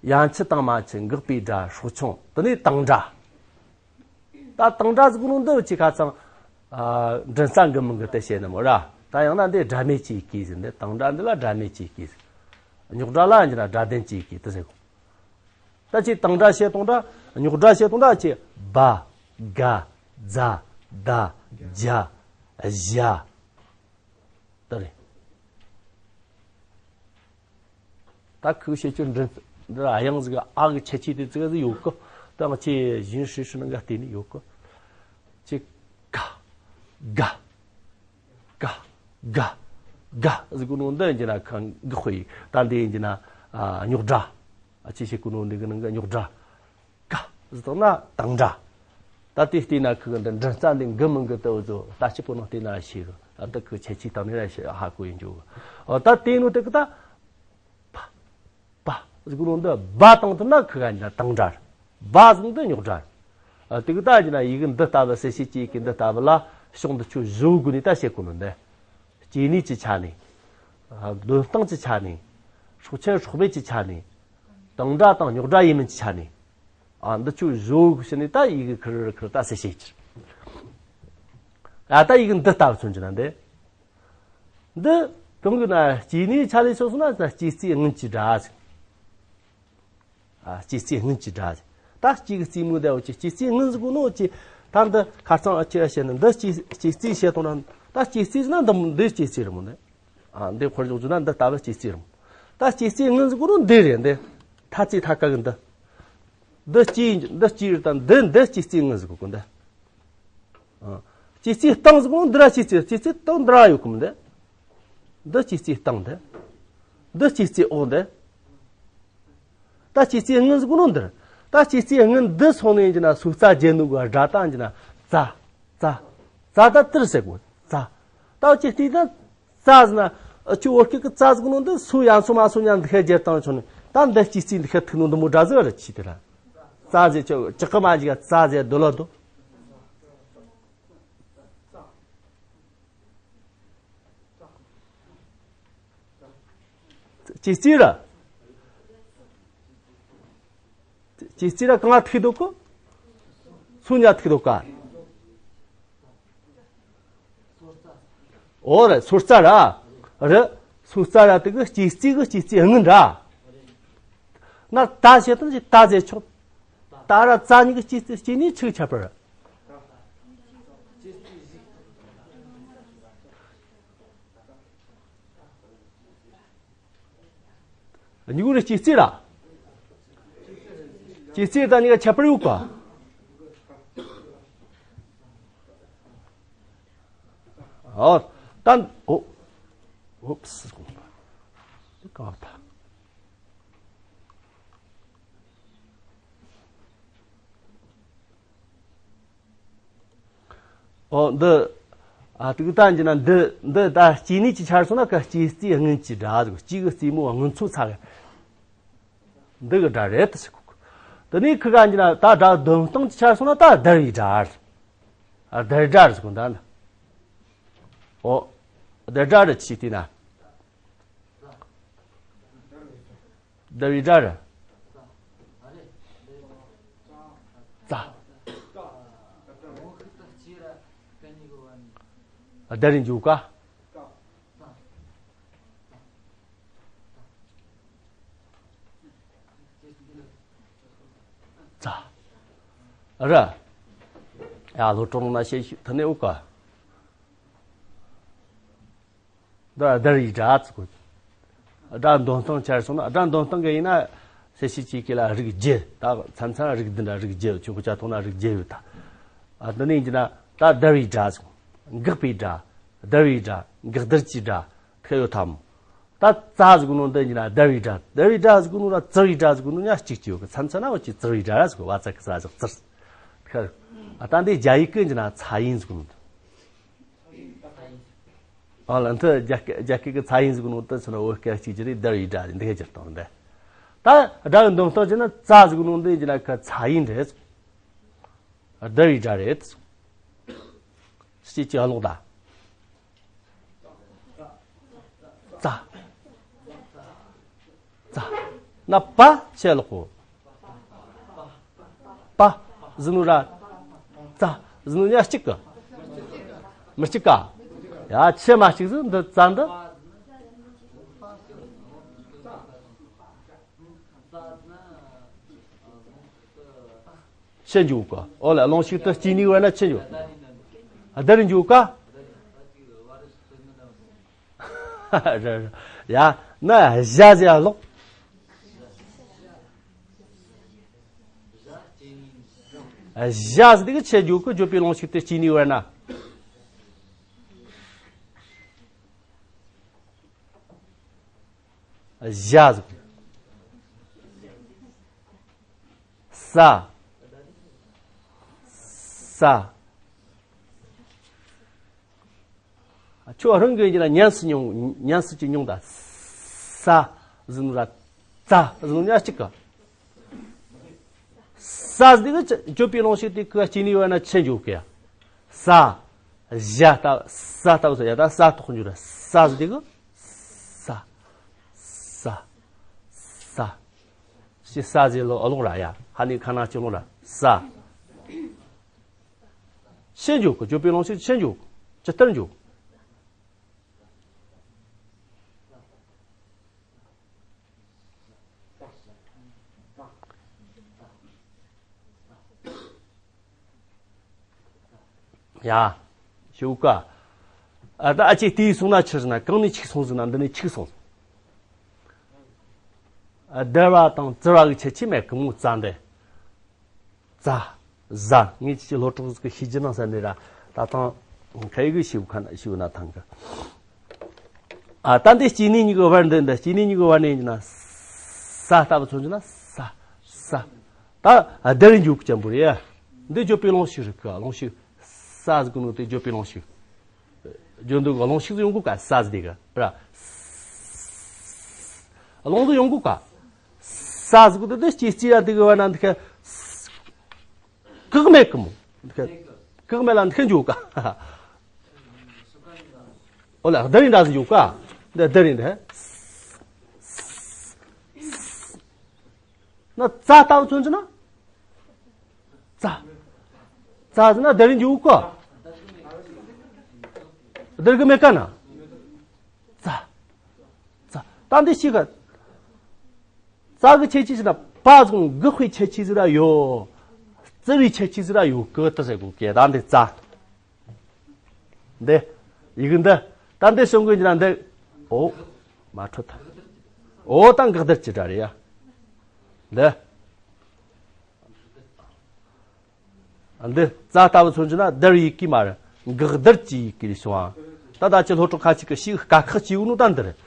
ཡང་ཆུ་དང་མ་ཆུ། འགག་པའི་སྒྲ། སྲོག་ཆུང་། དེ་ནས་དང་སྒྲ། ད་དང་སྒྲ་ཟེར་གོ་ནོ་འདི་ཅིག་ཁ་ཚང་། ཨ། མགྲིན་རྩ་འགུལ་མི་འགུལ་དུ་བཤད་ནི་མོ་ར། ད་ཡང་ན་འདི་སྒྲ་མེད་ཀྱི་ཡི་གེ་ཟེར། འདི་དང་སྒྲ་འདི་ལ་སྒྲ་མེད་ཀྱི་ཡི་གེ་ཟེར། རྙོག་སྒྲ་ལ་ཡང་ན་སྒྲ་ལྡན་གྱི་ཡི་གེ་དེ་ཟེར་གོ། ད་ཅིག་དང་སྒྲ་བཤད་སྟངས་འདྲ། རྙོག་སྒྲ་བཤད་སྟངས་འདྲ་ཅིག་བ། ག། ཛ། ད། ཇ། ཞ། དེ་རེད། ད་ཁོས་བཤད་རྒྱུ་འདི་འདི་ལ་དབྱངས་ཟིག་ཨ་གི་ཁྱད་ཆོས་དེ་ཙི་ག་ཟིག་ཡོད་གི། ད་ང་ཆེ་གཞན་ཧྲིལ་ཧྲིལ་ནང་ག་བལྟས་ནི་ཡོད་གི། ཅིག་ག། ག། ག། ག་ཟེར་གོ་ནོ་འདི་ཡིན་གྱི་ན་ཁ་འགག་དཔེ་ཡིན། ད་འདི་ཡིན་གྱི་ན། ཨ། རྙོག་སྒྲ། ཨ། ཅི་བཤད་གོ་ནོ་འདི་གི་ནང་གི་རྙོག་སྒྲ། ག་ཟེར་བཏང་ན་དང་སྒྲ། ད་དེ་བལྟས་ན་ཁོ་གི་འདི་མགྲིན་རྩ་འདི་འགུལ་མི་འགུལ་དུ་འུ་ཚོ་ལྟ་ཅི་པོ་ནང་བལྟས་ན་ཤེས་གི། ཨ། འདི་ཁོ་ཁྱད་ཆོས་དང་ནི་ར་ཤེས་ཧ་གོ་ཡིན་འཇུག་གི། ཨོ། ད་དེ་ནོ་དེ་གི་ད། པ། པ་ཟེར་གོ་ནོ་འདི་བ་བཏང་ཐུབ་ན་ཁོ་ག་འདི་དང་སྒྲ། བ་ཟེར་འདི་རྙོག་སྒྲ། ཨ། དེ་གི་ད་ཡིན་ན་ཡི་གེ་འདི་ལྟ་བུ་གསལ་བྱེད་ཀྱི་ཡི་གེ་འདི་ལྟ་བུ་ལ་ཕྱོགས་འདི་ཆོ་བཞི་བོ་དགོས་ནི་ད་བཤད་གོ་ནོ་འདི། སྐྱེ་གནས་ཀྱི་ཆ་ནས། ཨ། འདོན་སྟངས་ཀྱི་ཆ་ནས། སྲོག་ཆེན་སྲོག་མེད་ཀྱི་ཆ་ནས། དང་སྒྲ་དང་རྙོག་སྒྲ་ཡིན་མིན་གྱི་ཆ་ནས། ཨ། འདི་ཆོ་བཞི་བོ་གི་ཕྱི་ནས་ད་ཡི་གེ་ཁེར་ཁེར་ད་གསལ་བྱེད་ཀྱི། ཨ། ད་ཡི་གེ་འདི་ལྟ་བུ་མཚོན་གྱི་ན་འདི། འདི་གང་གི་ན་སྐྱེ་གནས་ཆ་ལས་ཕྱོགས་སོང་ན་སྐྱེ་རྩིས་སྔོན་གྱི་སྒྲ་ཟེར། ཨ། སྐྱེ་རྩིས་སྔོན་གྱི་སྒྲ་ཟེར། ད་སྐྱེ་གི་རྩིས་མོ་དེ་འོ་ཅི་སྐྱེ་རྩིས་སྔོན་ཟེར་གོ་ནོ་ཅི། ད་འདི་ཁ་རྩང་ཨ་ཅི་ར་བཤད་ན་འདི་སྐྱེ་སྐྱེ་རྩིས་བཤད་དང་ན། ད་སྐྱེ་རྩིས་ཟེར་ན་འདི་འདི་སྐྱེ་རྩིས་རེད་མོ་ནི། ཨ། འདི་ཁོར་འཇོག་རྒྱུ་ན་འདི་ལྟ་བུ་སྐྱེ་རྩིས་རེད་མོ། ད་སྐྱེ་རྩིས་སྔོན་ཟེར་གོ་ནོ་འདི་རེད། འདི་ཐ་ཚིག་ཐ་ཀ་གི་འདི། འདི་སྐྱེ་འདི་སྐྱེ་རེད། ད་འདི་འདི་སྐྱེ་རྩིས་སྔོན་ཟེར་གོ་གི་འདི། ཨ། སྐྱེ་རྩིས་སྟེང་ཟེར་གོ་ནོ་འདི་ར་སྐྱེ་རྩིས། སྐྱེ་རྩིས་སྟེང་འདི་ར་ཡོད་གི་མོ་འདི། འདི་སྐྱེ་རྩིས་སྟེང་འདི། འདི་སྐྱེ་རྩིས་འོག་འདི། ད་སྐྱེ་རྩིས་སྔོན་ཟེར་གོ་ནོ་འདིར། ད་སྐྱེ་རྩིས་སྔོན་འདི་སོང་ནས་ཡིན་གྱི་ན་སུ་རྩ་རྒྱན་ནོ་གི་སྒྲ་ད་ཡིན་གྱི་ན་ཙ། ཙ། ཙ་ད་དིར་ཟེར་གོ། ཙ། ད་འུ་ཅི་བལྟས་ན་ཙ་ཟེར་ན། འུ་ཆོ་བོད་སྐད་ཀྱི་ཙ་ཟེར་གོ་ནོ་འདི་སུ་ཡང་སུ་མ་སུ་ཉ་འདི་ཁ་རྒྱལ་བཏང་ཆོག་ནི། ད་འདི་སྐྱེ་རྩིས་འདི་ཁ་ཐུག་ནོ་འདི་མོ་སྒྲ་ཟེར་བ་རེད། ཅི་དེ་ར། ཙ་ཟེར་ཆོག་ཅི་ཀ་མ་ཅི་ག་ཙ་ཟེར་འདོད་ལ་འདུག་སྐྱེ་རྩིས་ར། སྐྱེ་རྩིས་ར་གང་ང་ཐུག་འདུག་གོ། སུ་ཉ་ཐུག་འདུག་ག། འོ་རེད། སུ་རྩ་ར། རེད། སུ་རྩ་ར་དེ་གི་སྐྱེ་རྩིས་གི་སྐྱེ་རྩིས་སྔོན་ར། ན་ད་བྱེད་དང་ཞིག་ད་ཟེར་ཆོག་ད་ར་ཙ་གཉིས་ཀྱི་སྐྱེ་རྩིས་སྐྱེ་གནས་ཆིག་ཁྱད་པར། གཉིས་ཀ་ར་སྐྱེ་རྩིས་ར། སྐྱེ་རྩིས་ད་གཉིས་ཀ་ཁྱད་པར་ཡོད་ག། ཨོ། ད་འོ། ཨོ་སི། གང་ད། ཨོ། འདི། ཨ། དུག་ད་འཇི་ན་འདི་འདི་ད་སྐྱེ་གནས་ཀྱི་ཆར་སོང་ན་ཀ་སྐྱེ་རྩིས་སྔོན་གྱི་སྒྲ་ཟིག་སྐྱེ་གི་རྩིས་མོ་སྔོན་ཚོད་ཚ་གི། འདི་གི་སྒྲ་རེད་དུ་ཞིག་གོ། དེ་ནས་ཁི་ག་འཇི་ན་ད་སྒྲ་འདོན་སྟངས་ཀྱི་ཆར་སོང་ན་ད་བརྡར་བའི་སྒྲ་རེད། ཨ། བརྡར་སྒྲ་རེད་ཟེར་གོ་འདྲ་ན། ཨོ། བརྡར་སྒྲ་རེད་ཅི་བལྟས་ན། བརྡར་བའི་སྒྲ་རེད། ཙ། བརྡར་རེད་འཇུག་ག། ཙ། ར། ཡ་ལོ་གྲོང་ན་ཤེས་ཤུ་ཐ་ནས་འུ་ག། འདི་བརྡར་བའི་སྒྲ་ཟེར་གོ། སྒྲ་འདོན་སྟངས་ཆར་སོང་ན། སྒྲ་འདོན་སྟངས་གི་ཡིན་ན་གསལ་བྱེད་ཀྱི་སྐད་ལ་རིགས་བརྒྱད། ད་མཚན་མཚན་རིགས་འདི་འདྲ་རིགས་བརྒྱད། ཆོས་གོ་ཆ་ཐོག་ན་རིགས་བརྒྱད་ཡོད་ད། ཨ། འདི་ནས་ཡིན་གྱི་ན་ད་བརྡར་བའི་སྒྲ་ཟེར། འགག་པའི་སྒྲ། བརྡར་བའི་སྒྲ། འགག་བརྡར་གྱི་སྒྲ་ཐེ་ཡོད་དམ། ད་ཙ་ཟེར་གོ་ནོ་འདི་ཡིན་ན་བརྡར་བའི་སྒྲ། བརྡར་བའི་སྒྲ་ཟེར་གོ་ནོ་ར་ཙིར་བའི་སྒྲ་ཟེར་གོ་ནོ་ཡང་གཅིག་གཅིག་ཡོད་གི། མཚན་མཚན་ན་འུ་ཅི་ཙིར་བའི་སྒྲ་ར་ཟེར་གོ། བ་ཙ་གི་ཙ་ཞབས་ཀྱུ་ཙིར། ཁར། ཨ། ད་འདི་རྒྱ་ཡིག་གི་ཡིན་གྱི་ན་ཚ་ཡིན་ཟེར་གོ་ནོ་འདི། ཨ་ལ་འདི་རྒྱ་སྐད་རྒྱ་སྐད་ཀྱི་ཚ་ཡིན་ཟིག་ནོ་དེ་ཚོ་ན་བོད་སྐད་གཅིག་གྱུར་རེད། དར་བའི་སྒྲ་འདི་ག་སྒྱུར་སྟངས་རེད། ད་སྒྲ་ཡི་འདོན་སྟངས་བྱས་ན་ཙ་ཟིག་ནོ་འདི་ཡིན་ན་ཁ་ཚ་ཡིན་རེད། དར་བའི་སྒྲ་རེད། སྐྱེ་ཅི་ཀློག་ད། ཙ། ཙ། ན་པ་ཆེ་ཀློག་གོ། པ། ཟིན་ནོ་ར། ཙ། ཟིན་ནོ་ཉ་གཅིག་གི། མི་གཅིག་ག། ཡ་ཆེ་མ་གཅིག་ཟིན་འདི་ཙ་འདི། ཕྱི་འཇུག་གི། ཨོ་ལ་རླུང་ཤུགས་དེ་སྐྱེ་ནི་བར་ན་ཕྱི་འཇུག། བདེར་འཇུག་ག། རེད་རེད། ཡ་ན་བཞག་ཟེར་ཡ་ཀློག། བཞག་ཟེར་དེ་གི་ཕྱི་འཇུག་གི་བརྗོད་པའི་རླུང་ཤུགས་དེ་སྐྱེ་ནི་བར་ན། བཞག་ཟེར། ས། ས། ཁྱོད་རང་གི་ཡིན་ན་ཉམས་སུ་མྱོང་། ཉམས་སུ་ཅི་མྱོང་ད། ས་ཟིན་ར། ཙ་ཟིན་ཉ་གཅིག་གི། ས་ཟིན་གི་བརྗོད་པའི་རླུང་ཤུགས་དེ་གི་སྐྱེ་ནི་བར་ན་ཕྱི་འཇུག་གི། ས། བཞག་ལྟ། ས་ལྟ་བུ་ས་ཡ་ད་ས་ཐོག་འཇུག་ར། ས་ཟིན་གི། ས། ས། ས། ཞེས་ས་ཟེར་ལོ་ཀློག་ར་ཡ། ཧ་ནི་ཁ་ན་ཅི་ཀློག་ར། ས། ཕྱི་འཇུག་གི། བརྗོད་པའི་རླུང་ཤུགས་ཕྱི་འཇུག། ཇི་ལྟར་འཇུག། ཡ། ཞུ་ག། ཨ་ད་ཨ་ཅེ་དེའི་སོང་ན་ཆི་ཟིན་ན། གང་ནས་ཆིག་སོང་ཟིན་ན། འདི་ནས་ཆིག་སོང་། ཨ་དར་བ་དང་ཙིར་བ་གི་ཁྱད་ཆོས་མེད་གི་མོ། ཙ་འདི། ཙ། ཟ། ངས་ཅི་ལྷོ་ཕྲུག་ཟིག་གི་ཤེས་རྒྱུ་ནང་ས་འདི་ར། ད་དང་ཁའི་གི་ཤིབ་ཁ་ན་ཤིབ་ན་ཐང་གི། ཨ་ད་འདི་སྐྱེ་ནི་གཉིས་གི་བར་འདི་འདི། སྐྱེ་ནི་གཉིས་གི་བར་ནས་ཡིན་ན། ས་ལྟ་བུ་མཚོན་གྱི་ན། ས། ས། ད་དར་འཇུག་ཅན་པོ་རེད། འདི་བརྗོད་པའི་རླུང་ཤུགས་རེད་གི། རླུང་ཤུགས། ས་ཟིག་གི་ནོ་དེ་བརྗོད་པའི་རླུང་ཤུགས། བརྗོད་འདུག་གི། རླུང་ཤུགས་ཡོང་གོ་ག། ས་ཟིག་དེ་གི་ར། རླུང་ཟིག་ཡོང་གོ་ག། ས་ཟིག་དེ་དེ་སྐྱེ་སྐྱེ་ཡ་དེ་གི་བར་ན་འདི་གི། བཀག་མེད་གི་མོ། འདི་གི་བཀག་མེད་ལ་འདི་གི་འཇུག་ག། ཨོ་ལ་དར་རིང་འདྲ་ཟིག་འཇུག་ག། འདི་དར་རིང་འདི། ན་ཙ་ལྟ་བུ་མཚོན་གྱི་ན། ཙ། ཙ་ཟེར་ན་དར་རིང་འཇུག་ག། དར་གི་མེད་ག་ན། ཙ། ཙ། ད་འདི་ཤི་ག། ཙ་གི་ཁྱད་ཆོས་ཟེར་ན་པ་ཟུང་གི་དཔེ་ཁྱད་ཆོས་ཟིག་ར་ཡོད། ཙི་བའི་ཁྱད་ཆོས་ཟིག་ར་ཡོད་གི། དེ་ཟེར་གོ་གི། ད་འདི་ཙ། འདི། ཡི་གེ་འདི། ད་འདི་བྱུང་གི་ཡིན་ན་འདི། ཨོ། མ་འཕྲོད་ཐལ། ཨོ་ད་འགག་བདེར་གྱི་སྒྲ་རེད་ཡ། འདི། འདི་ཙ་ལྟ་བུ་མཚོན་གྱི་ན་བདེར་ཡི་གེ་མ་རེད། འགག་བདེར་གྱི་ཡི་གེ་རེད་བྱུང་ཨ། ད་ད་ཅི་ལྷོ་ཕྲུག་ཁ་ཅིག་གི་ཞིག་དཀའ་ཁག་ཅིག་ཡོད་ནོ་ད་འདི་རེད།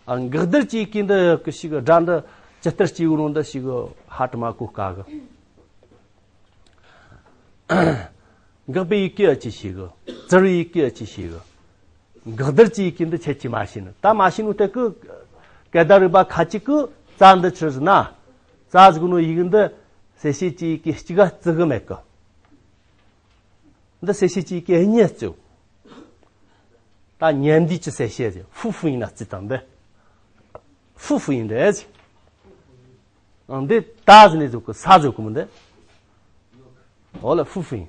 ཨ་འགག་བདེར་གྱི་ཡི་གེ་འདི་གི་ཞིག་སྒྲ་འདི་ཇི་ལྟར་སྐྱེ་ཡོད་ནོ་འདི་ཞིག་ཧ་དྲི་མ་གོ་དཀའ་གི། འགག་པའི་ཡི་གེ་ཨ་ཅི་ཤེས་གི། ཙིར་བའི་ཡི་གེ་ཨ་ཅི་ཤེས་གི། འགག་བདེར་གྱི་ཡི་གེ་འདི་ཁྱད་ཀྱིས་མ་ཤེས་ནི། ད་མ་ཤེས་ནོ་སྟེ་གི། སྐད་བརྡ་རིག་པ་ཁ་ཅིག་གི་ཙ་འདི་ཆི་ཟེར་ན། ཙ་ཟེར་གོ་ནོ་ཡི་གེ་འདི་གསལ་བྱེད་ཀྱི་ཡི་གེ་གཅིག་ག་བརྩི་གི་མེད་གི། འདི་གསལ་བྱེད་ཀྱི་ཡི་གེ་གཉིས་བརྩི། ད་ཉན་འདི་ཀྱི་གསལ་བྱེད་ཟེར། ཧྥུ་ཧྥུ་ཡིན་ན་བརྩི་དང་འདི། ཧྥུ་ཧྥུ་ཡིན་འདྲ་ཟེར། འདི་ད་ཟེར་ནས་ཟེར་གི། ས་ཟེར་གི་མི་འདི། འོ་ལ་ཧྥུ་ཧྥུ་ཡིན།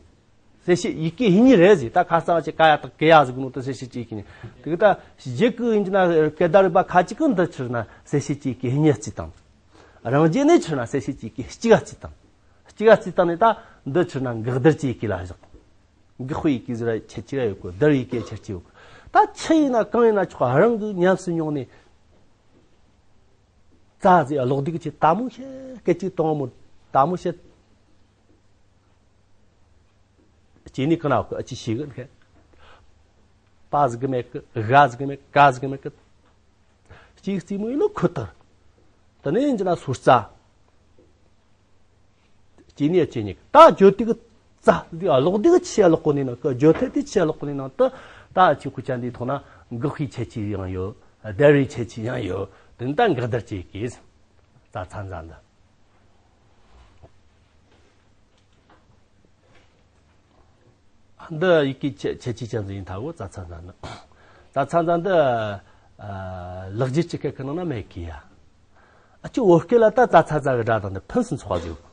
གསལ་བྱེད་ཡི་གེ་གཉིས་རེད་ཟེར། ད་ཁ་སང་ཅིག་ཀ་ཡ་དང་ཀེ་ཡ་ཟེར་གི་ནོ་ད་གསལ་བྱེད་ཀྱི་ཡི་གེ་གཉིས། དེ་གི་ད་གཞི་གི་ཡིན་གྱི་ན་སྐད་བརྡ་རིག་པ་ཁ་ཅིག་གི་འདི་ཆི་ཟེར་ན་གསལ་བྱེད་ཀྱི་ཡི་གེ་གཉིས་བརྩི་དང་། རང་རྒྱལ་ནས་ཆི་ཟེར་ན་གསལ་བྱེད་ཀྱི་ཡི་གེ་གཅིག་ག་བརྩི་དང་། གཅིག་ག་བརྩི་དང་ནས་ད་འདི་ཆི་ཟེར་ན་འགག་བདེར་གྱི་ཡི་གེ་ལ་བཞག་དང་། འགག་པའི་ཡི་གེ་ཟེར་ར་ཁྱད་ཆོས་ཡོད་གི། བདེར་ཡི་གེ་ཁྱད་ཆོས་ཡོད་གི། ད་ཆི་ཡིན་ན་གང་ཡིན་ན་ཆོག་རང་གི་ཉམས་སུ་མྱོང་ནས། ཙ་ཟེར་ཀློག་འདི་གི་ཆེ་ད་མོ་ཤེས་སྐད་ཅིག་གཏོང་མོ་ད་མོ་ཤེས། སྐྱེ་ནི་ག་ན་གི་ཨ་ཅི་ཤེས་གི་ཁེ། པ་ཟིག་གི་མེད་གི། ག་ཟིག་གི་མེད་གི། ཀ་ཟིག་གི་མེད་གི། གཅིག་རྩེ་མོ་ཡིན་ནོ་ཁོ་ཐག། དེ་ནས་ཡིན་གྱི་ན་སོ་རྩ། སྐྱེ་ནི་ཨ་ཅི་ཉིད་ད་བརྗོད་དེ་གི་ཙ་འདི་ཀློག་འདི་གི་ཆེ་ཀློག་གོ་ནི་ན་གི། བརྗོད་ཐད་དེ་ཆེ་ཀློག་གོ་ནི་ན་ད་ད་ཨ་ཅི་ཁུ་ཅན་འདི་ཐོག་ན་ འགག་པའི་ཁྱད་ཆོས་ཡང་ཡོད། བརྡལ་བའི་ཁྱད་ཆོས་ཡང་ཡོད། དེ་ད་འགག་བརྡལ་གྱི་ཡི་གེ། ཙ་ཚ་ཛ་འདི། འདི་ཡི་གེ་ཁྱད་ཁྱད་ཆོས་ཅན་ཟིག་ཡིན་ཐལ་གོ། ཙ་ཚ་ཛ་འདི། ཙ་ཚ་ཛ་འདི། ཨ། ལེགས་སྦྱར་གྱི་སྐད་ཀྱི་ནང་ན་མེད་གི་ཡ། ཨ་ཅི་བོད་སྐད་ལ་ད་ཙ་ཚ་ཛ་གི་སྒྲ་དང་འདི་ཕུན་སུམ་ཚོགས་པ་ཟིག་ཡོད།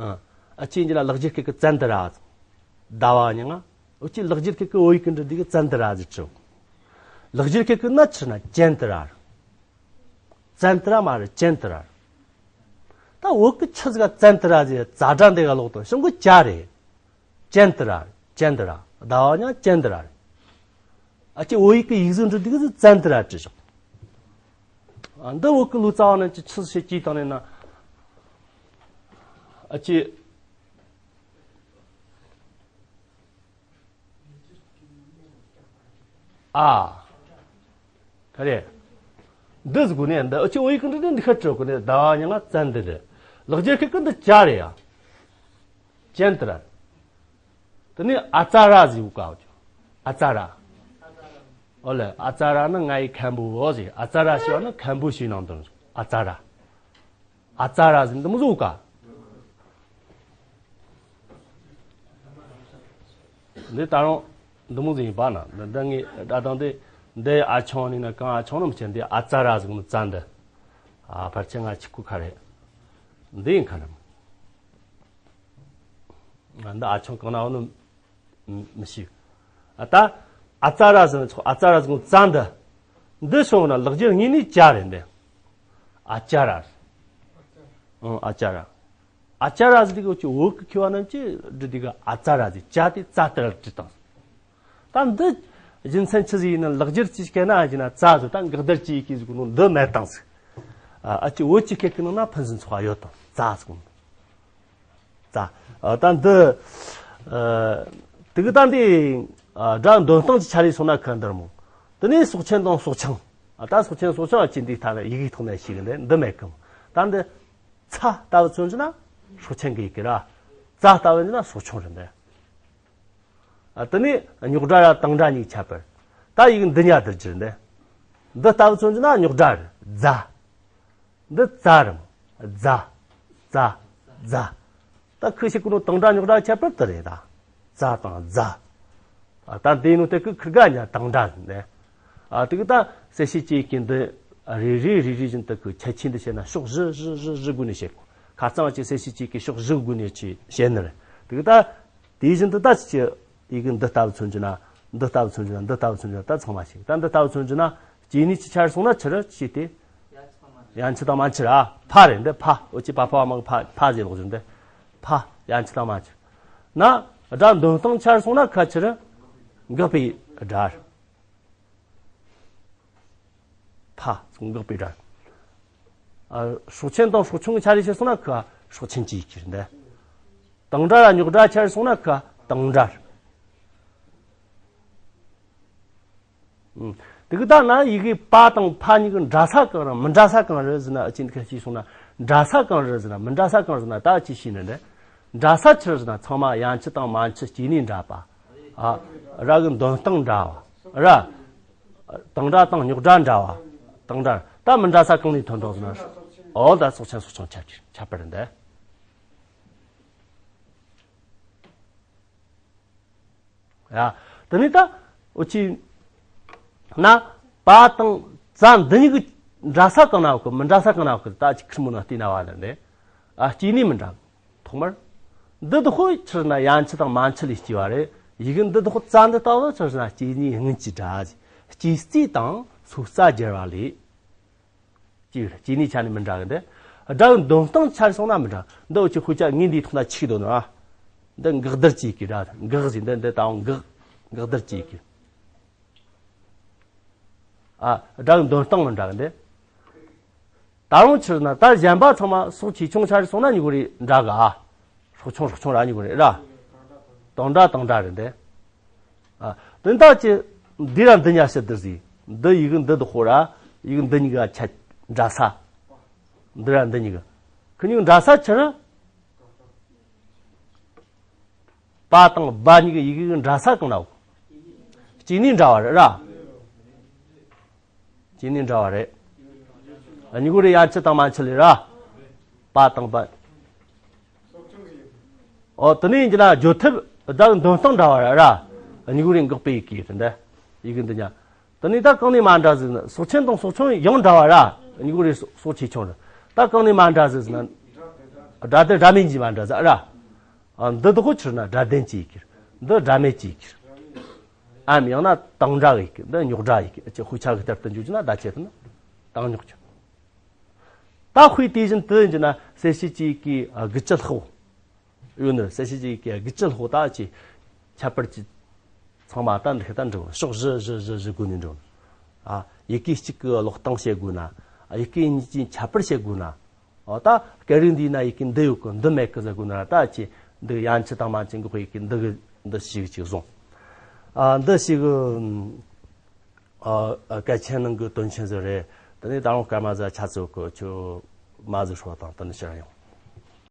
ཨ། ཨ་ཅི་འདི་ལ་ལེགས་སྦྱར་སྐད་ཀྱི་ཙན་དི་ར། ཟླ་བ་ཉི་ལྔ། འུ་ཅི་ལེགས་སྦྱར་སྐད་ཀྱི་བོད་ཡིག་གི་འབྲི་དུས་ཀྱི་ཙན་དི་ར་ཟེར་གི། ལེགས་སྦྱར་སྐད་ཀྱི་ན་ཆི་ན་ཅན་དི་ར་རེད། ཙན་དི་ར་མ་རེད། ཅན་དི་ར་རེད། ད་བོད་ཀྱི་ཆི་ཟིག་ག་ཙན་དི་ར་ཟེར་ཙ་སྒྲ་འདི་ག་ལོག་དང་བྱུང་གི་ཅ་རེད། ཅན་དི་ར་རེད། ཅན་དི་ར། ཟླ་བ་ཉི་ལྔ་ཅན་དི་ར་རེད། ཨ་ཅི་བོད་ཡིག་གི་ཡིག་གཟུགས་འབྲི་དུས་ཀྱི་ཙན་དི་ར་བྲིས་བཞག། ཨ། འདི་བོད་ཀྱི་ལུགས་རྩ་བ་ནས་ཅི་ཆི་ཟིག་བྱས་ཀྱི་བཏང་ནས་ན། ཨ་ཅི། ཨ། ག་རེ། འདི་ཟེར་གོ་ནས་འདི་ཨ་ཅི་བོད་ཡིག་གི་འབྲི་དུས་འདི་ཤ་བྲིས་གོ་ནས་ཟླ་བ་ཉི་ལྔ་ཙན་དི་ར། ལེགས་སྦྱར་སྐད་ཀྱི་འདི་ཅ་རེད་ཡ། ཅན་དི་ར། དེ་ནས་ཨ་ཙ་ར་ཟེར་གོ་ག་ཨ་ཙ་ར། ཨོ་ལེ། ཨ་ཙ་ར་ནི་ང་ཡི་མཁན་པོ་བོ་ཟེར། ཨ་ཙ་ར་ཞེས་པ་ནི་མཁན་པོ་ཞེས་ནང་དོན། ཨ་ཙ་ར། ཨ་ཙ་ར་ཟེར་འདི་མོ་ཟིག་ག། འདི་ད་རུང་འདི་མོ་ཟིག་ཡིན་པ་ན། འདི་འདི་ངའི་སྒྲ་གདངས་འདི། འདི་ཨ་ཆུང་ནི་ན་གང་ཨ་ཆུང་ནམ་ཆེ་འདི་ཨ་ཙ་ར་ཟེར་གོ་ནི་ཙ་འདི། ཨ་ཕལ་ཆེར་ང་ཆི་གོ་ཁ་རེད། འདི་ཡིན་ཁ་རེད། ང་འདི་ཨ་ཆུང་གང་ན་འོ་ནི་མི་ཤེས། ཨ་ད་ཨ་ཙ་ར་ཟེར་ན་ཆོག། ཨ་ཙ་ར་ཟེར་ན་ཙ་འདི། འདི་སོང་ན་ལེགས་སྦྱར་དངོས་གནས་ཅ་རེད་འདི། ཨ་ཅ་ར། ཨང་། ཨ་ཅ་ར། ཨ་ཅ་ར་ཟེར་དུས་ཀྱི་བོད་ཀྱི་མཁས་པ་རྣམས་ཀྱིས་འབྲི་དུས་ཀྱི་ཨ་ཙ་ར་ཟེར། ཅ་དེ་ཙ་ལྟར་བྲིས་བཏང་། ད་འདི་རྒྱུ་མཚན་ཆི་ཟིག་ཡིན་ན། ལེགས་སྦྱར་གྱི་སྐད་ན་ཡིན་ན་ཙ་ཟེར། ད་འགག་བརྡལ་གྱི་ཡི་གེ་ཟིག་གི་ནང་འདི་མེད་བཏང་ཟིག། ཨ་ཅི་བོད་ཀྱི་སྐད་ཀྱི་ནང་ན་ཕུན་སུམ་ཚོགས་པ་ཡོད་དང་། ཙ་ཟེར་གོ་ནོ། ཙ། ཨ་ད་འདི། ཨ་དེ་གི་ད་འདི། ཨ་སྒྲ་འདོན་སྟངས་ཀྱི་ཆ་ལས་སོང་ན་ཁ་འདིར་མོ། དེ་ནས་སྲོག་ཆེན་དང་སྲོག་ཆུང་། ཨ་ད་སྲོག་ཆེན་སྲོག་ཆུང་ཨ་ཅི་འདི་ཐ་ན་ཡི་གེའི་ཐོག་ནས་ཤེས་གི་འདི་འདི་མེད་གི་མོ། ད་འདི། ཚ་ལྟ་བུ་མཚོན་གྱི་ན་སྲོག་ཆེན་གྱི་ཡི་གེ་ར། ཙ་ལྟ་བུ་ཡིན་ན་སྲོག་ཆུང་རེད་འདི། ཨ་དེ་ནས་རྙོག་སྒྲ་ར་དང་སྒྲ་གཉིས་ཁྱད་པར། ད་ཡི་གེ་འདི་གཉིས་བསྡུར་རྒྱུ་རེད་འདི། འདི་ལྟ་བུ་མཚོན་གྱི་ན་རྙོག་སྒྲ་རེད། ཛ། འདི་ཙ་རེད། ཛ། ཙ། ཛ། ད་ཁོས་བཤད་གོ་ནོ་དང་སྒྲ་རྙོག་སྒྲ་ཁྱད་པར་དེ་རེད་ད། ཙ་དང་ཛ། ཨ་ད་འདི་ནོ་དེ་ཁོས་ཁིར་ག་ཉ་དང་སྒྲ་ཟེར་ནས། ཨ་དེ་གི་ད་གསལ་བྱེད་ཀྱི་ཡི་གེ་འདི་རེ་རེ་རེ་རེ་བཞིན་དུ་ཁོས་ཁྱད་ཆོས་འདི་བཤད་ན་ཕྱོགས་བཞི་བཞི་བཞི་བཞི་སྒོ་ནས་བཤད་གོ། ཁ་རྩང་བ་ཅིག་གསལ་བྱེད་ཀྱི་ཡི་གེ་ཕྱོགས་བཞི་སྒོ་ནས་ཅིག་བཤད་ནི་རེད། དེ་གི་ད་དེ་བཞིན་དུ་ད་ཅིག་ཡི་གེ་འདི་ལྟ་བུ་མཚོན་གྱི་ན། འདི་ལྟ་བུ་མཚོན་གྱི་ན། འདི་ལྟ་བུ་མཚོན་གྱི་ན་ད་ཚང་མ་ཤེས། ད་འདི་ལྟ་བུ་མཚོན་གྱི་ན་སྐྱེ་གནས་ཅི་ཆར་སོང་ན་ཆི་རེད་ཅེས་ཏེ། ཡ་མཆུ་དང་མ་མཆུ་ར། ཕ་རེད་འདི། ཕ། འོ་ཅི་ཕ་ཕ་བ་མ་གི་ཕ། ཕ་ཟེར་ལོག་ཟེར་འདི། ཕ། ཡ་མཆུ་དང་མ་མཆུ། ན། སྒྲ་འདོན་སྟངས་ཆར་སོང་ན་ཁ་ཆི་རེད། འགག་པའི་སྒྲ་རེད། ཕ། འགག་པའི་སྒྲ། ཨ་སྲོག་ཆེན་དང་སྲོག་ཆུང་གི་ཆ་ལས་ཆར་སོང་ན་ཁ་སྲོག་ཆེན་གྱི་ཡི་གེ་རེད་འདི། དང་སྒྲ་ར་རྙོག་སྒྲ་ཆར་སོང་ན་ཁ་དང་སྒྲ་རེད། ཨུམ། དེ་གི་ད་ན་ཡི་གེ་པ་དང་ཕ་གཉིས་ཀྱི་འདྲ་ས་གང་རེད་མི་འདྲ་ས་གང་རེད་ཟེར་ན། ཨ་ཅི་འདི་ཁ་ཅིག་སོང་ན་འདྲ་ས་གང་རེད་ཟེར་ན་མི་འདྲ་ས་གང་རེད་ཟེར་ན། ད་ཅི་ཤེས་ནི་རེད། འདྲ་ས་ཆི་རེད་ཟེར་ན་ཚང་མ་ཡ་མཆུ་དང་མ་མཆུ་སྐྱེ་གནས་འདྲ་བ། ཨ་ར་གི་འདོན་སྟངས་འདྲ་བ་ར། དང་སྒྲ་དང་རྙོག་སྒྲ་འདྲ་བ། དང་སྒྲ། ད་མི་འདྲ་ས་གང་ནས་ཐོན་འགྲོ་ཟེར་ན། འོ་ད་སྲོག་ཆེན་སྲོག་ཆུང་ཁྱད་ཁྱད་པར་འདི། ཡ། དེ་ནས་ད་འུ་ཅི་ན་པ་དང་ཙ་འདི་གཉིས་ཀྱི་འདྲ་ས་གང་ན་ཡོད་གི་མི་འདྲ་ས་གང་ན་ཡོད་གི། ད་ཅིག་ཁིར་མོ་ན་བལྟས་ན་བ་ལ་འདི། ཨ་སྐྱེ་གནས་མི་འདྲ། ཐོག་མར་འདི་དུ་ཧོ་ཆི་རེད་ན་ཡ་མཆུ་དང་མ་མཆུ་ལས་སྐྱེ་བ་རེད། ཡི་གེ་འདི་དུ་ཧོ་ཙ་འདི་ལྟ་བུ་ཆི་རེད་ན་སྐྱེ་གནས་སྔོན་གྱི་སྒྲ། སྐྱེ་རྩིས་དང་སོ་རྩ་སྦྱར་བ་ལས། གཅིག་རེད། སྐྱེ་གནས་ཆ་ནས་མི་འདྲ་གི་འདི། སྒྲ་གི་འདོན་སྟངས་ཆ་སོང་ན་མི་འདྲ། འདི་འུ་ཅི་ཧུ་ཅག་ངས་འདིའི་ཐོག་ན་ཆིག་འདོན་ནོ། འདི་འགག་བརྡར་གྱི་གི་སྒྲ། འགག་ཟིག་འདི་འདི་ད་འོང་འགག་འགག་བརྡར་གྱི་གི། ཨ་སྒྲ་གི་འདོན་སྟངས་མི་འདྲ་གི་འདི། ད་རུང་ཕྱིར་ན་ད་གཞན་པ་ཚང་མ་སོགས་ཆེ་ཆུང་ཆ་རེ་སོང་ན་གཉིས་ཀོ་རེ་འདྲ་གི་ཨ། སྲོག་ཆུང་སྲོག་ཆུང་ར་གཉིས་ཀོ་རེ་ར། དང་སྒྲ་དང་སྒྲ་རེད་འདི། ཨ། དོན་དག་ཅི། འདི་ར་འདི་གཉིས་ཕྱིར་བསྡུར་ཟིག་འདི་ཡི་གེ་འདི་འདི་ཧོ་ར། ཡི་གེ་འདི་གཉིས་ཀ་ཆ། འདྲ་ས། འདི་ར་འདི་གཉིས་ཀ་ཁི་གཉིས་འདྲ་ས་ཕྱིར། པ་དང་བ་གཉིས་ཀྱི་ཡི་གེ་འདྲ་ས་གང་ན་ཡོད། སྐྱེ་གནས་འདྲ་བ་རེད་ར། སྐྱེ་གནས་འདྲ་བ་རེད། གཉིས་པོ་རེ་ཡན་ཆད་དང་མན་ཆད་ལས་ར། པ་དང་པ། ཨོ་དེ་ནས་ཡིན་གྱི་ན་བརྗོད་ཐབས་བརྡ་འདོན་སྟངས་འདྲ་བ་ར། གཉིས་པོ་རེ་འགག་པའི་ཡི་གེ་རེད་འདི། ཡི་གེ་འདི་ཉ། དེ་ནས་ད་གང་ནས་མ་འདྲ་ཟིག་ན་སོགས་ཆེན་དང་སོགས་ཆུང་ཡང་འདྲ་བ་ར། གཉིས་པོ་རེ་སོགས་ཆེ་ཆུང་རེད། ད་གང་ནས་མ་འདྲ་ཟིག་ན། སྒྲ་དེ་སྒྲ་མེད་གྱི་མ་འདྲ་ཟིག་ར། ཨ། འདི་དག་ཁོ་ཕྱིར་ན་སྒྲ་ལྡན་གྱི་ཡི་གེ། འདི་སྒྲ་མེད་ཀྱི་ཡི་གེ། ཨམ་ཡང་ན་དང་སྒྲ་གི་ཡི་གེ། འདི་རྙོག་སྒྲ་ཡི་གེ། ཅི་དཔེ་ཆ་གི་ལྟར་དུ་འཇུག་རྒྱུ་ན་བརྡ་ཆད་དུ་ན་དང་རྙོག་གི། ད་དཔེ་དེ་བཞིན་དུ་ཡིན་གྱི་ན་གསལ་བྱེད་ཀྱི་ཡི་གེ་དགུ་བཅུ་ལྷག་ཡོད་ནི། གསལ་བྱེད་ཀྱི་ཡི་གེ་དགུ་བཅུ་ལྷག་ད་ཅི་ཁྱད་པར་གྱི་ཚང་མ་ད་འདི་ལྟར་འགྲོ། ཕྱོགས་བཞི་བཞི་བཞི་བཞི་སྒོ་ནས་འགྲོ། ཨ། ཡི་གེ་གཅིག་གི་ཀློག་སྟངས་བྱེད་དགོས་ན། ཡི་གེ་གཉིས་ཀྱི་ཁྱད་པར་བྱེད་དགོས་ན། ཨོ་ད་སྐད་རིགས་འདི་ན་ཡི་གེ་འདི་ཡོད་གི་འདི་མེད་གི་ཟེར་དགོས་ན་ད་ཅི་འདི་ཡན་ཆད་དང་མན་ཆད་འགོག་ཡི་གེ་འདི་གི་འདི་ཞིག་ཅིག་བཟུང་། ཨ། འདི་ཞིག་ཨ། སྐད་ཆའི་ནང་གི་དོན་ཆེན་ཟིག་རེད། དེ་ནས་ད་རུང་སྐར་མ་ཟིག་ཆ་ཚོད་གི་ཆོ་མ་ཟིག་ཧྲོ་དང་དེ་ནས་ཕྱིར་ཡོང་